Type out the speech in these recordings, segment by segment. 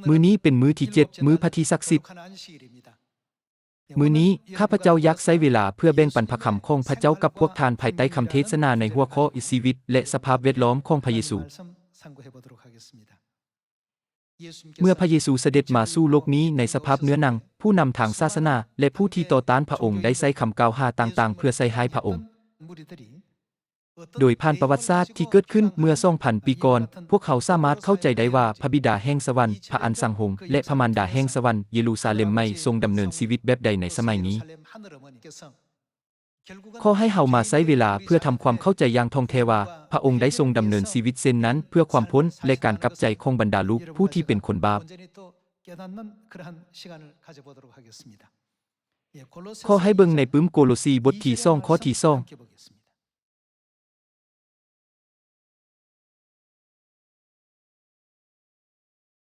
ມື້ນີ້ເປັນມື້ທີເຈັດ ມື້ພະທີ່ສັກສິດ. ມື້ນີ້ ຂ້າພະເຈົ້າຢາກໃຊ້ເວລາເພື່ອແບ່ງປັນພະຄຳຂອງພະເຈົ້າກັບພວກທ່ານ ພາຍໃຕ້ຄຳເທດສະໜາໃນຫົວຂໍ້ ຊີວິດ ແລະ ສະພາບແວດລ້ອມຂອງພະເຢຊູ. ເມື່ອພະເຢຊູສະເດັດມາສູ່ໂລກນີ້ໃນສະພາບເນື້ອໜັງ, ຜູ້ນຳທາງສາສະໜາ ແລະ ຜູ້ທີ່ຕໍ່ຕ້ານພະອົງໄດ້ໃຊ້ຄຳກ່າວຫາຕ່າງໆເພື່ອໃສ່ຮ້າຍພະອົງ. ໂດຍຜ່ານປະຫວັດສາດທີ່ເກີດຂຶ້ນເມື່ອສອງພັນປີກ່ອນ, ພວກເຮົາສາມາດເຂົ້າໃຈໄດ້ວ່າພະບິດາແຫ່ງສະຫວັນ, ພະອັນສັງຫົງ ແລະ ພະມານດາແຫ່ງສະຫວັນ, ເຢຣູຊາເລັມໃໝ່, ຊົງດຳເນີນຊີວິດແບບໃດໃນສະໄໝນີ້. ຂໍໃຫ້ເຮົາມາໃຊ້ເວລາເພື່ອທຳຄວາມເຂົ້າໃຈຢ່າງທ່ອງແທ້ວ່າ ພະອົງໄດ້ຊົງດຳເນີນຊີວິດເຊັ່ນນັ້ນເພື່ອຄວາມພົ້ນ ແລະ ການກັບໃຈຂອງບັນດາລູກຜູ້ທີ່ເປັນຄົນບາບ. ຂໍໃຫ້ເບິ່ງໃນປຶ້ມໂກໂລຊີ ບົດທີສອງ ຂໍ້ທີສອງ.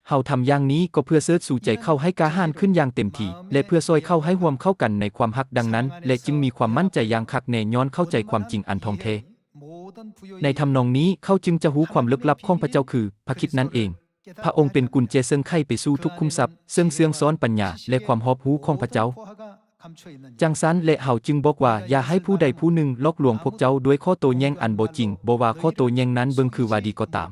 ເຮົາທຳຢ່າງນີ້ກໍເພື່ອເຊີດຊູໃຈເຂົາໃຫ້ກ້າຫານຂຶ້ນຢ່າງເຕັມທີ່ ແລະ ເພື່ອຊ່ອຍເຂົາໃຫ້ຮ່ວມເຂົ້າກັນໃນຄວາມຮັກດັ່ງນັ້ນ ແລະ ຈຶ່ງມີຄວາມໝັ້ນໃຈຢ່າງຄັກແນ່ຍ້ອນເຂົ້າໃຈຄວາມຈິງອັນທ່ອງແທ້. ໃນທຳນອງນີ້ ເຂົາຈຶ່ງຈະຮູ້ຄວາມເລິກລັບຂອງພະເຈົ້າຄືພະຄຣິດນັ້ນເອງ. ພະອົງເປັນກຸນແຈເຊິ່ງໄຂໄປສູ່ທຸກຂຸມຊັບ, ເຊິ່ງເຊື່ອງຊ້ອນປັນຍາ ແລະ ຄວາມຮອບຮູ້ຂອງພະເຈົ້າ. ຈັ່ງຊັ້ນແຫຼະ ເຮົາຈຶ່ງບອກວ່າ ຢ່າໃຫ້ຜູ້ໃດຜູ້ໜຶ່ງຫຼອກລວງພວກເຈົ້າດ້ວຍຂໍ້ໂຕ້ແຍ່ງອັນບໍ່ຈິງ, ບໍ່ວ່າຂໍ້ໂຕ້ແຍ່ງນັ້ນເບິ່ງຄືວ່າດີກໍຕາມ.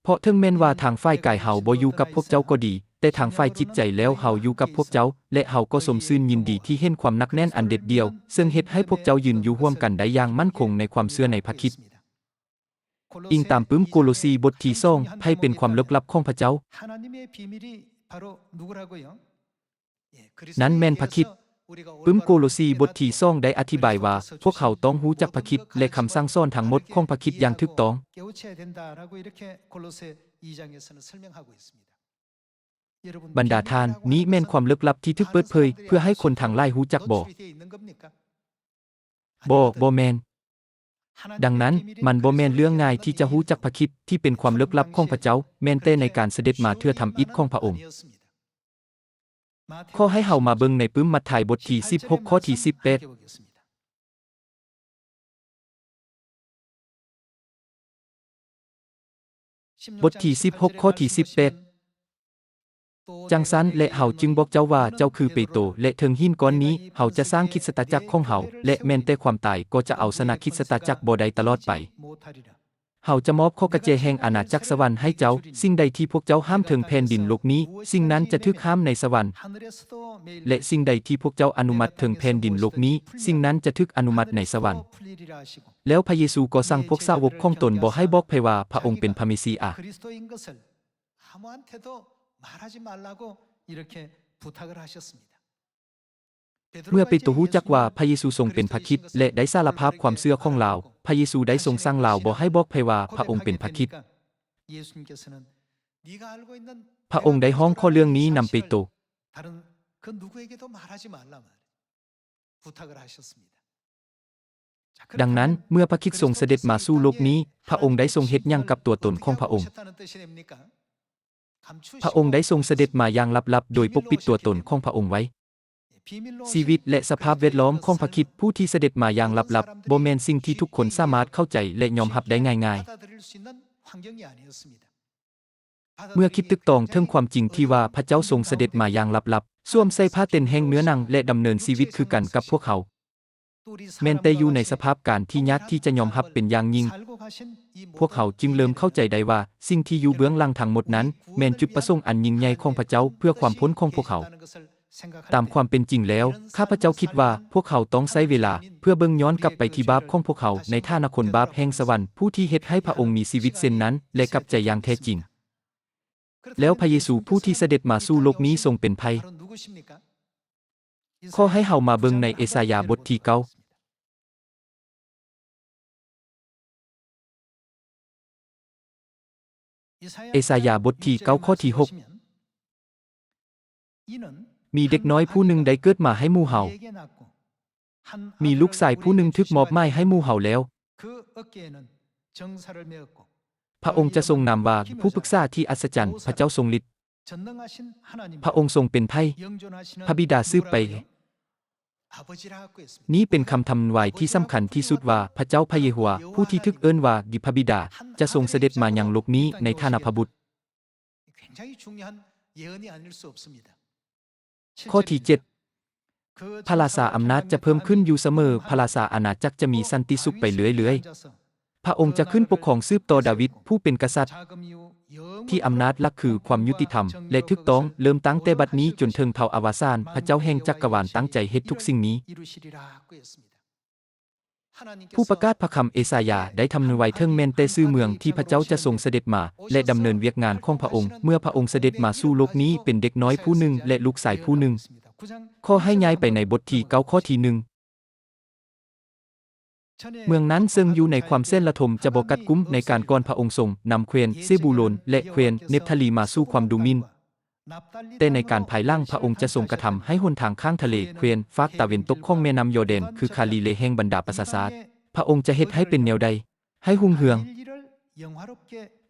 ເພາະເຖິງແມ່ນວ່າທາງຝ່າຍກາຍເຮົາບໍ່ຢູ່ກັບພວກເຈົ້າກໍດີ, ແຕ່ທາງຝ່າຍຈິດໃຈແລ້ວເຮົາຢູ່ກັບພວກເຈົ້າ, ແລະ ເຮົາກໍຊົມຊື່ນຍິນດີທີ່ເຫັນຄວາມໜັກແໜ້ນອັນເດັດດ່ຽວ, ເຊິ່ງເຮັດໃຫ້ພວກເຈົ້າຢືນຢູ່ຮ່ວມກັນໄດ້ຢ່າງໝັ້ນຄົງໃນຄວາມເຊື່ອໃນພະຄຣິດ. ອີງຕາມປຶ້ມໂກໂລຊີ ບົດທີສອງ, ໃຜເປັນຄວາມເລິກລັບຂອງພະເຈົ້າ? ນັ້ນແມ່ນພະຄຣິດ. ປຶ້ມໂກໂລຊີ ບົດທີສອງ ໄດ້ອະທິບາຍວ່າ ພວກເຮົາຕ້ອງຮູ້ຈັກພະຄຣິດ ແລະ ຄຳສັ່ງສອນທັງໝົດຂອງພະຄຣິດຢ່າງຖືກຕ້ອງ. ບັນດາທ່ານ, ນີ້ແມ່ນຄວາມເລິກລັບທີ່ຖືກເປີດເຜີຍເພື່ອໃຫ້ຄົນທັງຫຼາຍຮູ້ຈັກບໍ່? ບໍ່, ບໍ່ແມ່ນ. ດັ່ງນັ້ນ, ມັນບໍ່ແມ່ນເລື່ອງງ່າຍທີ່ຈະຮູ້ຈັກພະຄຣິດທີ່ເປັນຄວາມເລິກລັບຂອງພະເຈົ້າ, ແມ່ນແຕ່ໃນການສະເດັດມາເທື່ອທຳອິດຂອງພະອົງ. ຂໍໃຫ້ເຮົາມາເບິ່ງໃນປຶ້ມມັດທາຍ ບົດທີສິບຫົກ ຂໍ້ທີສິບແປດ. ບົດທີສິບຫົກ ຂໍ້ທີສິບແປດ. ຈັ່ງຊັ້ນແຫຼະ ເຮົາຈຶ່ງບອກເຈົ້າວ່າ ເຈົ້າຄືເປໂຕ ແລະ ເທິງຫີນກ້ອນນີ້ ເຮົາຈະສ້າງຄຣິສຕະຈັກຂອງເຮົາ, ແລະ ແມ່ນແຕ່ຄວາມຕາຍກໍຈະເອົາຊະນະຄຣິສຕະຈັກບໍ່ໄດ້ຕະຫຼອດໄປ. ເຮົາຈະມອບຂໍ້ກະແຈແຫ່ງອານາຈັກສະຫວັນໃຫ້ເຈົ້າ, ສິ່ງໃດທີ່ພວກເຈົ້າຫ້າມເທິງແຜ່ນດິນໂລກນີ້, ສິ່ງນັ້ນຈະຖືກຫ້າມໃນສະຫວັນ, ແລະ ສິ່ງໃດທີ່ພວກເຈົ້າອະນຸມັດເທິງແຜ່ນດິນໂລກນີ້, ສິ່ງນັ້ນຈະຖືກອະນຸມັດໃນສະຫວັນ. ແລ້ວພະເຢຊູກໍສັ່ງພວກສາວົກຂອງຕົນບໍ່ໃຫ້ບອກໃຜວ່າພະອົງເປັນພະເມຊີອາ. ܡອເປໂຕຮູ້ຈັກວ່າພະເຢຊູຊົງເປັນພະຄຣິດ ແລະ ໄດ້ສາລະພາບຄວາມເຊື່ອຂອງລາວ, ພະເຢຊູໄດ້ຊົງສັ່ງລາວບໍ່ໃຫ້ບອກໃຜວ່າພະອົງເປັນພະຄຣິດ. ພະອົງໄດ້ຮ້ອງຂໍເລື່ອງນີ້ນຳເປໂຕ. ດັ່ງນັ້ນ, ເມື່ອພະຄຣິດຊົງສະເດັດມາສູ່ໂລກນີ້, ພະອົງໄດ້ຊົງເຮັດຫຍັງກັບຕົວຕົນຂອງພະອົງ? ພະອົງໄດ້ຊົງສະເດັດມາຢ່າງລັບໆ ໂດຍປົກປິດຕົວຕົນຂອງພະອົງໄວ້. ຊີວິດ ແລະ ສະພາບແວດລ້ອມຂອງພະຄຣິດຜູ້ທີ່ສະເດັດມາຢ່າງລັບໆ ບໍ່ແມ່ນສິ່ງທີ່ທຸກຄົນສາມາດເຂົ້າໃຈ ແລະ ຍອມຮັບໄດ້ງ່າຍໆ. ເມື່ອຄິດຕຶກຕອງເຖິງຄວາມຈິງທີ່ວ່າພະເຈົ້າຊົງສະເດັດມາຢ່າງລັບໆ, ສວມໃສ່ຜ້າເຕັນແຫ່ງເນື້ອໜັງ ແລະ ດຳເນີນຊີວິດຄືກັນກັບພວກເຮົາ, ແມ່ນແຕ່ຢູ່ໃນສະພາບການທີ່ຍາກທີ່ຈະຍອມຮັບເປັນຢ່າງຍິ່ງ, ພວກເຮົາຈຶ່ງເລີ່ມເຂົ້າໃຈໄດ້ວ່າ ສິ່ງທີ່ຢູ່ເບື້ອງຫຼັງທັງໝົດນັ້ນ ແມ່ນຈຸດປະສົງອັນຍິ່ງໃຫຍ່ຂອງພະເຈົ້າເພື່ອຄວາມພົ້ນຂອງພວກເຮົາ. ຕາມຄວາມເປັນຈິງແລ້ວ, ຂ້າພະເຈົ້າຄິດວ່າພວກເຮົາຕ້ອງໃຊ້ເວລາເພື່ອເບິ່ງຍ້ອນກັບໄປທີ່ບາບຂອງພວກເຮົາໃນຖານະຄົນບາບແຫ່ງສະຫວັນ ຜູ້ທີ່ເຮັດໃຫ້ພະອົງມີຊີວິດເຊັ່ນນັ້ນ ແລະ ກັບໃຈຢ່າງແທ້ຈິງ. ແລ້ວພະເຢຊູຜູ້ທີ່ສະເດັດມາສູ່ໂລກນີ້ຊົງເປັນໃຜ? ຂໍໃຫ້ເຮົາມາເບິ່ງໃນເອສາຍາບົດທີເກົ້າ. ເອສາຍາບົດທີເກົ້າ ຂໍ້ທີຫົກ. ມີເດັກນ້ອຍຜູ້ໜຶ່ງໄດ້ເກີດມາໃຫ້ໝູ່ເຮົາ, ມີລູກຊາຍຜູ້ໜຶ່ງຖືກມອບໝາຍໃຫ້ໝູ່ເຮົາແລ້ວ. ພະອົງຈະຊົງນາມວ່າ ຜູ້ປຶກສາທີ່ອັດສະຈັນ, ພະເຈົ້າຊົງລິດ. ພະອົງຊົງເປັນໃຜ? ພະບິດາສືບໄປ. ນີ້ເປັນຄຳທຳນາຍທີ່ສຳຄັນທີ່ສຸດວ່າ ພະເຈົ້າພະເຢໂຮວາ ຜູ້ທີ່ຖືກເອີ້ນວ່າ ພະບິດາ ຈະຊົງສະເດັດມາຍັງໂລກນີ້ໃນຖານະພະບຸດ. ຂໍ້ທີເຈັດ ພະລາຊາອຳນາດຈະເພີ່ມຂຶ້ນຢູ່ສະເໝີ, ພະລາຊາອານາຈັກຈະມີສັນຕິສຸກໄປເລື້ອຍໆ. ພະອົງຈະຂຶ້ນປົກຄອງສືບຕໍ່ດາວິດຜູ້ເປັນກະສັດ, ທີ່ອຳນາດຫຼັກຄືຄວາມຍຸຕິທຳ ແລະ ຖືກຕ້ອງ. ເລີ່ມຕັ້ງແຕ່ບັດນີ້ຈົນເຖິງເທົ່າອະວະສານ, ພະເຈົ້າແຫ່ງຈັກກະວານຕັ້ງໃຈເຮັດທຸກສິ່ງນີ້. ຜູ້ປະກາດພະຄຳເອສາຍາໄດ້ທຳນາຍໄວ້ເຖິງແມ່ນແຕ່ຊື່ເມືອງທີ່ພະເຈົ້າຈະຊົງສະເດັດມາ ແລະ ດຳເນີນວຽກງານຂອງພະອົງ. ເມື່ອພະອົງສະເດັດມາສູ່ໂລກນີ້ເປັນເດັກນ້ອຍຜູ້ໜຶ່ງ ແລະ ລູກຊາຍຜູ້ໜຶ່ງ. ຂໍໃຫ້ຍ້າຍໄປໃນບົດທີເກົ້າ ຂໍ້ທີໜຶ່ງ. ເມືອງນັ້ນເຊິ່ງຢູ່ໃນຄວາມແສນລະທົມຈະບໍ່ກັດກຸ້ມໃນການກ່ອນພະອົງຊົງນຳແຄວ້ນເຊບູໂລນ ແລະ ແຄວ້ນເນັບທາລີມາສູ່ຄວາມດູໝິ່ນ. ແຕ່ໃນການພາຍຫຼັງພະອົງຈະຊົງກະທຳໃຫ້ຫົນທາງຂ້າງທະເລແຄວ້ນຟາກຕາເວັນຕົກຂອງແມ່ນ້ຳຢໍແດນ ຄືຄາລີເລແຫ່ງບັນດາປະຊາຊາດ. ພະອົງຈະເຮັດໃຫ້ເປັນແນວໃດ? ໃຫ້ຮຸ່ງເຮືອງ.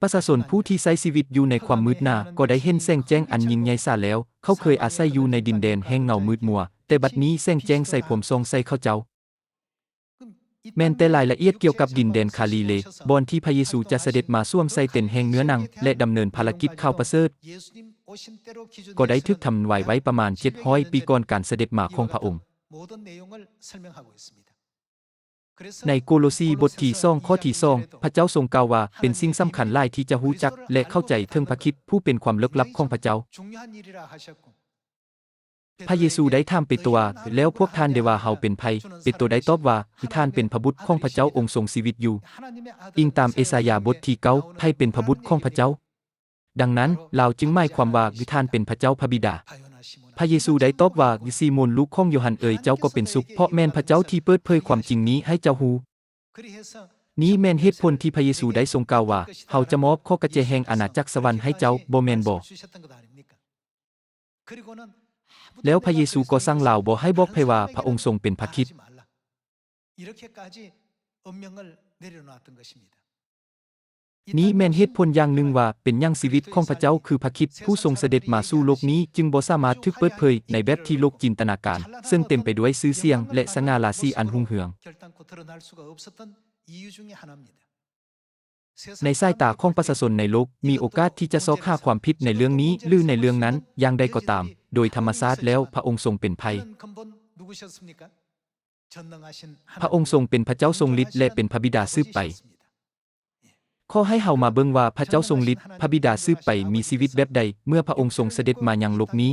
ປະຊາຊົນຜູ້ທີ່ໃຊ້ຊີວິດຢູ່ໃນຄວາມມືດໜ້າກໍໄດ້ເຫັນແສງແຈ້ງອັນຍິ່ງໃຫຍ່ສາແລ້ວ. ເຂົາເຄີຍອາໄສຢູ່ໃນດິນແດນແຫ່ງເງົາມືດມົວ, ແຕ່ບັດນີ້ແສງແຈ້ງໃສພວມສ່ອງໃສ່ເຂົາເຈົ້າ. ແມ່ນແຕ່ລາຍລະອຽດກ່ຽວກັບດິນແດນຄາລີເລ, ບ່ອນທີ່ພະເຢຊູຈະສະເດັດມາສວມໃສ່ເຕັນແຫ່ງເນື້ອໜັງ ແລະ ດຳເນີນພາລະກິດຂ່າວປະເສີດ, ກໍໄດ້ຖືກທຳນາຍໄວ້ປະມານເຈັດຮ້ອຍປີກ່ອນການສະເດັດມາຂອງພະອົງ. ໃນໂກໂລຊີບົດທີສອງ ຂໍ້ທີສອງ ພະເຈົ້າຊົງກ່າວວ່າ ເປັນສິ່ງສຳຄັນຫຼາຍທີ່ຈະຮູ້ຈັກ ແລະ ເຂົ້າໃຈເຖິງພະຄຣິດຜູ້ເປັນຄວາມເລິກລັບຂອງພະເຈົ້າ. ພະເຢຊູໄດ້ຖາມເປໂຕວ່າ ແລ້ວພວກທ່ານເດວ່າເຮົາເປັນໃຜ? ເປໂຕໄດ້ຕອບວ່າ ທ່ານເປັນພະບຸດຂອງພະເຈົ້າອົງຊົງຊີວິດຢູ່. ອີງຕາມເອສາຍາບົດທີເກົ້າ ໃຜເປັນພະບຸດຂອງພະເຈົ້າ? ດັ່ງນັ້ນ ລາວຈຶ່ງໝາຍຄວາມວ່າ ທ່ານເປັນພະເຈົ້າພະບິດາ. ພະເຢຊູໄດ້ຕອບວ່າ ຊີໂມນ ລູກຂອງໂຢຮັນເອີຍ, ເຈົ້າກໍເປັນສຸກ ເພາະແມ່ນພະເຈົ້າທີ່ເປີດເຜີຍຄວາມຈິງນີ້ໃຫ້ເຈົ້າຮູ້. ນີ້ແມ່ນເຫດຜົນທີ່ພະເຢຊູໄດ້ຊົງກ່າວວ່າ ເຮົາຈະມອບຂໍ້ກະແຈແຫ່ງອານາຈັກສະຫວັນໃຫ້ເຈົ້າ, ບໍ່ແມ່ນບໍ? ແລ້ວພະເຢຊູກໍສັ່ງລາວບໍ່ໃຫ້ບອກໃຜວ່າພະອົງຊົງເປັນພະຄຣິດ. ນີ້ແມ່ນເຫດຜົນຢ່າງໜຶ່ງວ່າ ເປັນຫຍັງຊີວິດຂອງພະເຈົ້າຄືພະຄຣິດຜູ້ຊົງສະເດັດມາສູ່ໂລກນີ້ ຈຶ່ງບໍ່ສາມາດຖືກເປີດເຜີຍໃນແບບທີ່ໂລກຈິນຕະນາການ, ເຊິ່ງເຕັມໄປດ້ວຍຊື່ສຽງ ແລະ ສະຫງ່າລາສີອັນຮຸ່ງເຮືອງ. ໃນສາຍຕາຂອງປະຊາຊົນໃນໂລກ, ມີໂອກາດທີ່ຈະຊອກຫາຄວາມຜິດໃນເລື່ອງນີ້ ຫຼື ໃນເລື່ອງນັ້ນ. ຢ່າງໃດກໍຕາມ, ໂດຍທຳມະຊາດແລ້ວ, ພະອົງຊົງເປັນໃຜ? ພະອົງຊົງເປັນພະເຈົ້າຊົງລິດ ແລະ ເປັນພະບິດາສືບໄປ. ຂໍໃຫ້ເຮົາມາເບິ່ງວ່າພະເຈົ້າຊົງລິດ, ພະບິດາສືບໄປມີຊີວິດແບບໃດ ເມື່ອພະອົງຊົງສະເດັດມາຍັງໂລກນີ້.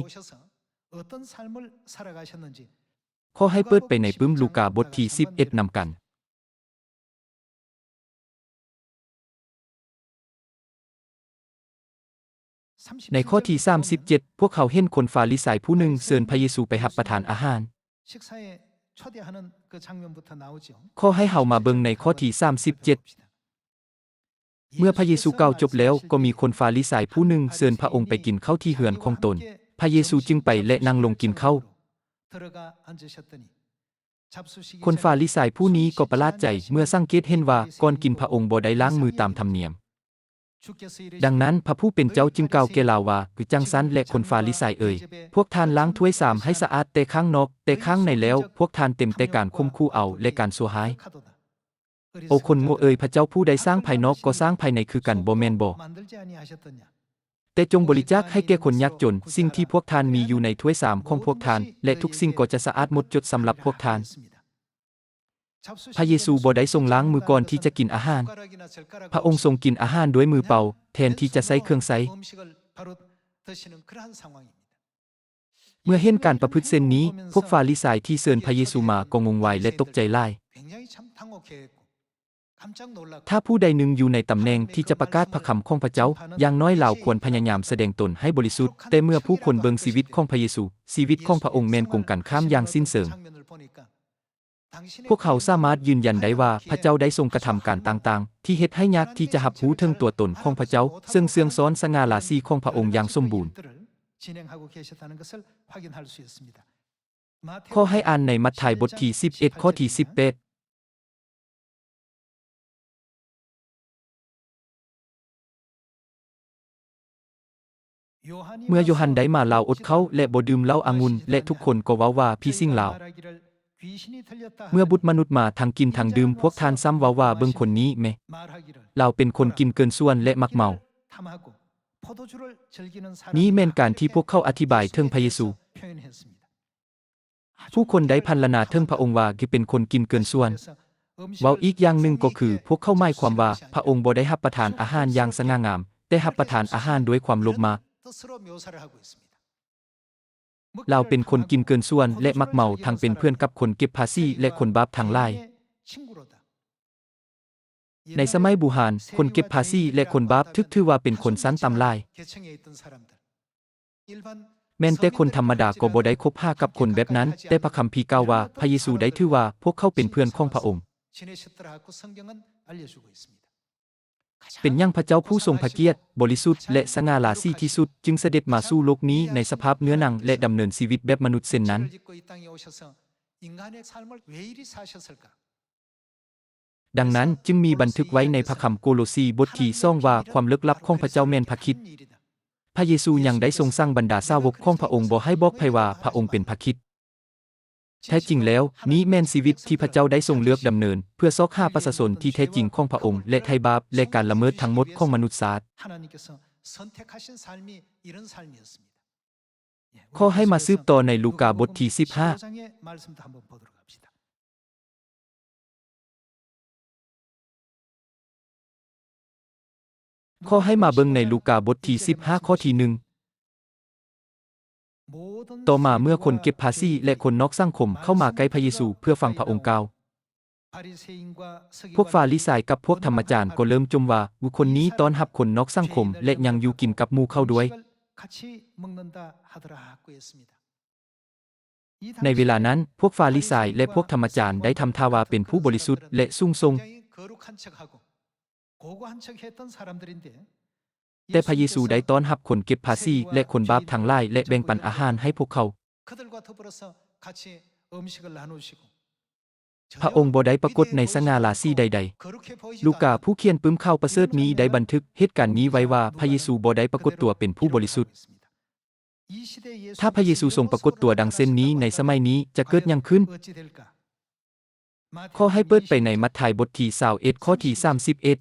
ຂໍໃຫ້ເປີດໄປໃນປຶ້ມລູກາບົດທີສິບເອັດນຳກັນ. ໃນຂໍ້ທີສາມສິບເຈັດ ພວກເຮົາເຫັນຄົນຟາຣິໄຊຜູ້ໜຶ່ງເຊີນພະເຢຊູໄປຮັບປະທານອາຫານ. ຂໍໃຫ້ເຮົາມາເບິ່ງໃນຂໍ້ທີສາມສິບເຈັດ. ເມື່ອພະເຢຊູກ່າວຈົບແລ້ວ, ກໍມີຄົນຟາຣິໄຊຜູ້ໜຶ່ງເຊີນພະອົງໄປກິນເຂົ້າທີ່ເຮືອນຂອງຕົນ. ພະເຢຊູຈຶ່ງໄປ ແລະ ນັ່ງລົງກິນເຂົ້າ. ຄົນຟາຣິໄຊຜູ້ນີ້ກໍປະຫຼາດໃຈເມື່ອສັງເກດເຫັນວ່າ ກ່ອນກິນພະອົງບໍ່ໄດ້ລ້າງມືຕາມທຳນຽມ. ດັ່ງນັ້ນ, ພະຜູ້ເປັນເຈົ້າຈຶ່ງກ່າວແກ່ລາວວ່າ, ຄືຈັ່ງຊັ້ນແຫຼະຄົນຟາຣິໄຊເອີຍ, ພວກທ່ານລ້າງຖ້ວຍຊາມໃຫ້ສະອາດແຕ່ຂ້າງນອກ, ແຕ່ຂ້າງໃນແລ້ວ ພວກທ່ານເຕັມແຕ່ການຂົ່ມຂູ່ເອົາ ແລະ ການຊົ່ວຮ້າຍ. ໂອຄົນໂງ່ເອີຍ, ພະເຈົ້າຜູ້ໄດ້ສ້າງພາຍນອກກໍສ້າງພາຍໃນຄືກັນ, ບໍ່ແມ່ນບໍ? ແຕ່ຈົ່ງບໍລິຈາກໃຫ້ແກ່ຄົນຍາກຈົນ. ສິ່ງທີ່ພວກທ່ານມີຢູ່ໃນຖ້ວຍຊາມຂອງພວກທ່ານ ແລະ ທຸກສິ່ງກໍຈະສະອາດໝົດຈົດສຳລັບພວກທ່ານ. ພະເຢຊູບໍ່ໄດ້ຊົງລ້າງມືກ່ອນທີ່ຈະກິນອາຫານ. ພະອົງຊົງກິນອາຫານດ້ວຍມືເປົ່າ, ແທນທີ່ຈະໃຊ້ເຄື່ອງໃຊ້. ເມື່ອເຫັນການປະພຶດເຊັ່ນນີ້, ພວກຟາຣິໄຊທີ່ເຊີນພະເຢຊູມາກໍງົງວາຍ ແລະ ຕົກໃຈຫຼາຍ. ຖ້າຜູ້ໃດໜຶ່ງຢູ່ໃນຕຳແໜ່ງທີ່ຈະປະກາດພະຄຳຂອງພະເຈົ້າ, ຢ່າງໜ້ອຍລາວຄວນພະຍາຍາມສະແດງຕົນໃຫ້ບໍລິສຸດ. ແຕ່ເມື່ອຜູ້ຄົນເບິ່ງຊີວິດຂອງພະເຢຊູ, ຊີວິດຂອງພະອົງແມ່ນກົງກັນຂ້າມຢ່າງສິ້ນເຊີງ. ພວກເຮົາສາມາດຢືນຢັນໄດ້ວ່າ ພະເຈົ້າໄດ້ຊົງກະທຳການຕ່າງໆ ທີ່ເຮັດໃຫ້ຍາກທີ່ຈະຮັບຮູ້ເຖິງຕົວຕົນຂອງພະເຈົ້າ, ເຊິ່ງເຊື່ອງຊ້ອນສະຫງ່າລາສີຂອງພະອົງຢ່າງສົມບູນ. ຂໍໃຫ້ອ່ານໃນມັດທາຍບົດທີສິບເອັດ ຂໍ້ທີສິບແປດ. ເມື່ອໂຢຮັນໄດ້ມາ, ລາວອົດເຂົ້າ ແລະ ບໍ່ດື່ມເຫຼົ້າອະງຸ່ນ ແລະ ທຸກຄົນກໍເວົ້າວ່າຜີສິງລາວ. ເມື່ອບຸດມະນຸດມາທັງກິນທັງດື່ມ, ພວກທ່ານຊ້ຳເວົ້າວ່າ, ເບິ່ງຄົນນີ້ແມ, ລາວເປັນຄົນກິນເກີນສ່ວນ ແລະ ມັກເມົາ. ນີ້ແມ່ນການທີ່ພວກເຂົາອະທິບາຍເຖິງພະເຢຊູ. ຜູ້ຄົນໄດ້ພັນລະນາເຖິງພະອົງວ່າເປັນຄົນກິນເກີນສ່ວນ. ເວົ້າອີກຢ່າງໜຶ່ງກໍຄື ພວກເຂົາໝາຍຄວາມວ່າພະອົງບໍ່ໄດ້ຮັບປະທານອາຫານຢ່າງສະຫງ່າງາມ, ແຕ່ຮັບປະທານອາຫານດ້ວຍຄວາມໂລບມາກ. ລາວເປັນຄົນກິນເກີນສ່ວນ ແລະ ມັກເມົາ, ທັງເປັນເພື່ອນກັບຄົນເກັບພາສີ ແລະ ຄົນບາບທັງຫຼາຍ. ໃນສະໄໝບູຮານ, ຄົນເກັບພາສີ ແລະ ຄົນບາບຖືກຖືວ່າເປັນຄົນຊັ້ນຕ່ຳຫຼາຍ. ແມ່ນແຕ່ຄົນທຳມະດາກໍບໍ່ໄດ້ຄົບຫາກັບຄົນແບບນັ້ນ, ແຕ່ພະຄຳພີກ່າວວ່າ ພະເຢຊູໄດ້ຖືວ່າພວກເຂົາເປັນເພື່ອນຂອງພະອົງ. ເປັນຫຍັງພະເຈົ້າຜູ້ຊົງພະກຽດ, ບໍລິສຸດ ແລະ ສະຫງ່າລາສີທີ່ສຸດ ຈຶ່ງສະເດັດມາສູ່ໂລກນີ້ໃນສະພາບເນື້ອໜັງ ແລະ ດຳເນີນຊີວິດແບບມະນຸດເຊັ່ນນັ້ນ? ດັ່ງນັ້ນຈຶ່ງມີບັນທຶກໄວ້ໃນພະຄຳໂກໂລຊີບົດທີສອງວ່າ ຄວາມເລິກລັບຂອງພະເຈົ້າແມ່ນພະຄຣິດ. ພະເຢຊູຍັງໄດ້ຊົງສັ່ງບັນດາສາວົກຂອງພະອົງບໍ່ໃຫ້ບອກໃຜວ່າພະອົງເປັນພະຄຣິດ. ແທ້ຈິງແລ້ວ, ນີ້ແມ່ນຊີວິດທີ່ພະເຈົ້າໄດ້ຊົງເລືອກດຳເນີນ ເພື່ອຊອກຫາປະຊາຊົນທີ່ແທ້ຈິງຂອງພະອົງ ແລະ ໄຖ່ບາບ ແລະ ການລະເມີດທັງໝົດຂອງມະນຸດຊາດ. ຂໍໃຫ້ມາສືບຕໍ່ໃນລູກາບົດທີສິບຫ້າ. ຂໍໃຫ້ມາເບິ່ງໃນລູກາບົດທີສິບຫ້າ ຂໍ້ທີໜຶ່ງ. ຕໍ່ມາເມື່ອຄົນເກັບພາສີ ແລະ ຄົນນອກສັງຄົມເຂົ້າມາໃກ້ພະເຢຊູເພື່ອຟັງພະອົງກ່າວ, ພວກຟາຣິສາຍກັບພວກທຳມະຈານກໍເລີ່ມຈົ່ມວ່າ, ບຸກຄົນນີ້ຕ້ອນຮັບຄົນນອກສັງຄົມ ແລະ ຍັງຢູ່ກິນກັບໝູ່ເຂົາດ້ວຍ. ໃນເວລານັ້ນ, ພວກຟາຣິສາຍ ແລະ ພວກທຳມະຈານໄດ້ທຳທ່າວ່າເປັນຜູ້ບໍລິສຸດ ແລະ ສູງສົ່ງ. ແຕ່ພະເຢຊູໄດ້ຕ້ອນຮັບຄົນເກັບພາສີ ແລະ ຄົນບາບທັງຫຼາຍ ແລະ ແບ່ງປັນອາຫານໃຫ້ພວກເຂົາ. ພະອົງບໍ່ໄດ້ປາກົດໃນສະຫງ່າລາສີໃດໆ. ລູກາຜູ້ຂຽນປຶ້ມຂ່າວປະເສີດນີ້ໄດ້ບັນທຶກເຫດການນີ້ໄວ້ວ່າ ພະເຢຊູບໍ່ໄດ້ປາກົດຕົວເປັນຜູ້ບໍລິສຸດ. ຖ້າພະເຢຊູຊົງປາກົດຕົວດັ່ງເຊັ່ນນີ້ໃນສະໄໝນີ້ ຈະເກີດຫຍັງຂຶ້ນ? ຂໍໃຫ້ເປີດໄປໃນມັດທາຍບົດທີຊາວເອັດ ຂໍ້ທີສາມສິບເອັດ.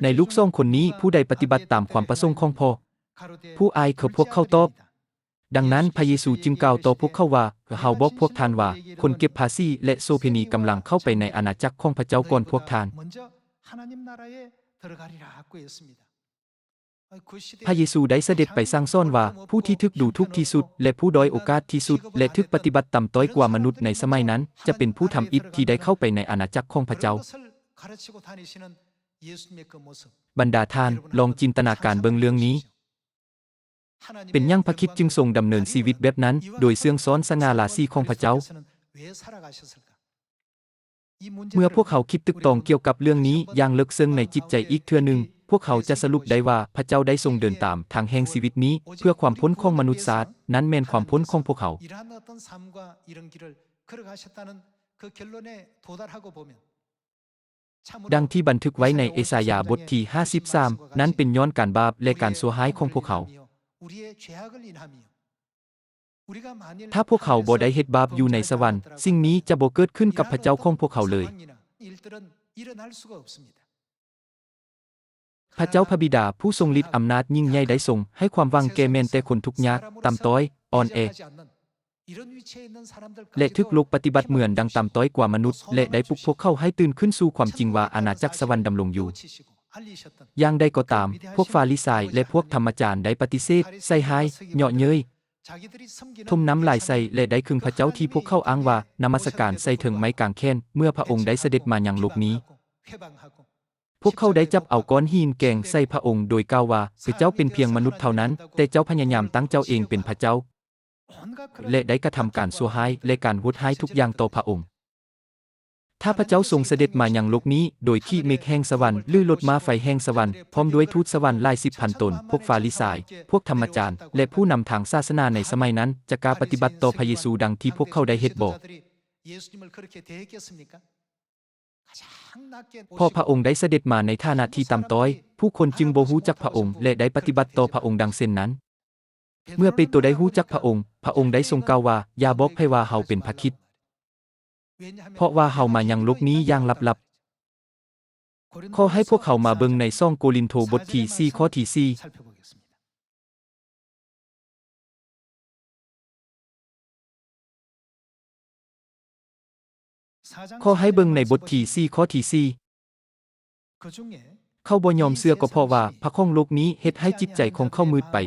ໃນລູກສອງຄົນນີ້ ຜູ້ໃດປະຕິບັດຕາມຄວາມປະສົງຂອງພໍ່? ຜູ້ອ້າຍຂອງພວກເຂົາຕອບ. ດັ່ງນັ້ນ ພະເຢຊູຈຶ່ງກ່າວຕໍ່ພວກເຂົາວ່າ, ເຮົາບອກພວກທ່ານວ່າ, ຄົນເກັບພາສີ ແລະ ໂສເພນີກຳລັງເຂົ້າໄປໃນອານາຈັກຂອງພະເຈົ້າກ່ອນພວກທ່ານ. ພະເຢຊູໄດ້ສະເດັດໄປສັ່ງສອນວ່າ ຜູ້ທີ່ຖືກດູຖູກທີ່ສຸດ ແລະ ຜູ້ດ້ອຍໂອກາດທີ່ສຸດ ແລະ ຖືກປະຕິບັດຕ່ຳຕ້ອຍກວ່າມະນຸດໃນສະໄໝນັ້ນ ຈະເປັນຜູ້ທຳອິດທີ່ໄດ້ເຂົ້າໄປໃນອານາຈັກຂອງພະເຈົ້າ. ບັນດາທ່ານ, ລອງຈິນຕະນາການເບິ່ງເລື່ອງນີ້. ເປັນຫຍັງພະຄຣິດຈຶ່ງຊົງດຳເນີນຊີວິດແບບນັ້ນ ໂດຍເຊື່ອງຊ້ອນສະຫງ່າລາສີຂອງພະເຈົ້າ? ເມື່ອພວກເຮົາຄິດຕຶກຕອງກ່ຽວກັບເລື່ອງນີ້ຢ່າງເລິກເຊິ່ງໃນຈິດໃຈອີກເທື່ອໜຶ່ງ, ພວກເຮົາຈະສະຫຼຸບໄດ້ວ່າ ພະເຈົ້າໄດ້ຊົງເດີນຕາມທາງແຫ່ງຊີວິດນີ້ ເພື່ອຄວາມພົ້ນຂອງມະນຸດຊາດ, ນັ້ນແມ່ນຄວາມພົ້ນຂອງພວກເຮົາ. ດັ່ງທີ່ບັນທຶກໄວ້ໃນເອສາຍາບົດທີຫ້າສິບສາມ, ນັ້ນເປັນຍ້ອນການບາບ ແລະ ການຊົ່ວຮ້າຍຂອງພວກເຮົາ. ຖ້າພວກເຮົາບໍ່ໄດ້ເຮັດບາບຢູ່ໃນສະຫວັນ, ສິ່ງນີ້ຈະບໍ່ເກີດຂຶ້ນກັບພະເຈົ້າຂອງພວກເຮົາເລີຍ. ພະເຈົ້າພະບິດາຜູ້ຊົງລິດອຳນາດຍິ່ງໃຫຍ່ໄດ້ຊົງໃຫ້ຄວາມຫວັງແກ່ແມ່ນແຕ່ຄົນທຸກຍາກ, ຕ່ຳຕ້ອຍ, ອ່ອນແອ ແລະ ຖືກໂລກປະຕິບັດເໝືອນດັ່ງຕ່ຳຕ້ອຍກວ່າມະນຸດ ແລະ ໄດ້ປຸກພວກເຂົາໃຫ້ຕື່ນຂຶ້ນສູ່ຄວາມຈິງວ່າອານາຈັກສະຫວັນດຳລົງຢູ່. ຢ່າງໃດກໍຕາມ, ພວກຟາຣິສາຍ ແລະ ພວກທຳມະຈານໄດ້ປະຕິເສດ, ໃສ່ຮ້າຍ, ເຍາະເຍີ້ຍ, ຖົມນ້ຳລາຍໃສ່ ແລະ ໄດ້ຄຶງພະເຈົ້າທີ່ພວກເຂົາອ້າງວ່ານະມັດສະການໃສ່ເທິງໄມ້ກາງແຂນ ເມື່ອພະອົງໄດ້ສະເດັດມາຍັງໂລກນີ້. ພວກເຂົາໄດ້ຈັບເອົາກ້ອນຫີນແກ່ງໃສ່ພະອົງໂດຍກ່າວວ່າ, ເຈົ້າເປັນພຽງມະນຸດເທົ່ານັ້ນ, ແຕ່ເຈົ້າພະຍາຍາມຕັ້ງເຈົ້າເອງເປັນພະເຈົ້າ. ແລະ ໄດ້ກະທຳການຊົ່ວຮ້າຍ ແລະ ການໂຫດຮ້າຍທຸກຢ່າງຕໍ່ພະອົງ. ຖ້າພະເຈົ້າຊົງສະເດັດມາຍັງໂລກນີ້ໂດຍຂີ່ເມກແຫ່ງສະຫວັນ ຫຼື ລົດມ້າໄຟແຫ່ງສະຫວັນ ພ້ອມດ້ວຍທູດສະຫວັນຫຼາຍສິບພັນຕົນ, ພວກຟາຣິສາຍ, ພວກທຳມະຈານ ແລະ ຜູ້ນຳທາງສາສະໜາໃນສະໄໝນັ້ນ ຈະກ້າປະຕິບັດຕໍ່ພະເຢຊູດັ່ງທີ່ພວກເຂົາໄດ້ເຮັດບໍ່? ເພາະພະອົງໄດ້ສະເດັດມາໃນຖານະທີ່ຕ່ຳຕ້ອຍ, ຜູ້ຄົນຈຶ່ງບໍ່ຮູ້ຈັກພະອົງ ແລະ ໄດ້ປະຕິບັດຕໍ່ພະອົງດັ່ງເຊັ່ນນັ້ນ. ເມື່ອເປໂຕໄດ້ຮູ້ຈັກພະອົງ, ພະອົງໄດ້ຊົງກ່າວວ່າ, ຢ່າບອກໃຜວ່າເຮົາເປັນພະຄຣິດ. ເພາະວ່າເຮົາມາຍັງໂລກນີ້ຢ່າງລັບໆ. ຂໍໃຫ້ພວກເຮົາມາເບິ່ງໃນສອງໂກລິນໂທບົດທີສີ່ ຂໍ້ທີສີ່. ຂໍໃຫ້ເບິ່ງໃນບົດທີສີ່ ຂໍ້ທີສີ່. ເຂົາບໍ່ຍອມເຊື່ອກໍເພາະວ່າພະຂອງໂລກນີ້ເຮັດໃຫ້ຈິດໃຈຂອງເຂົາມືດໄປ,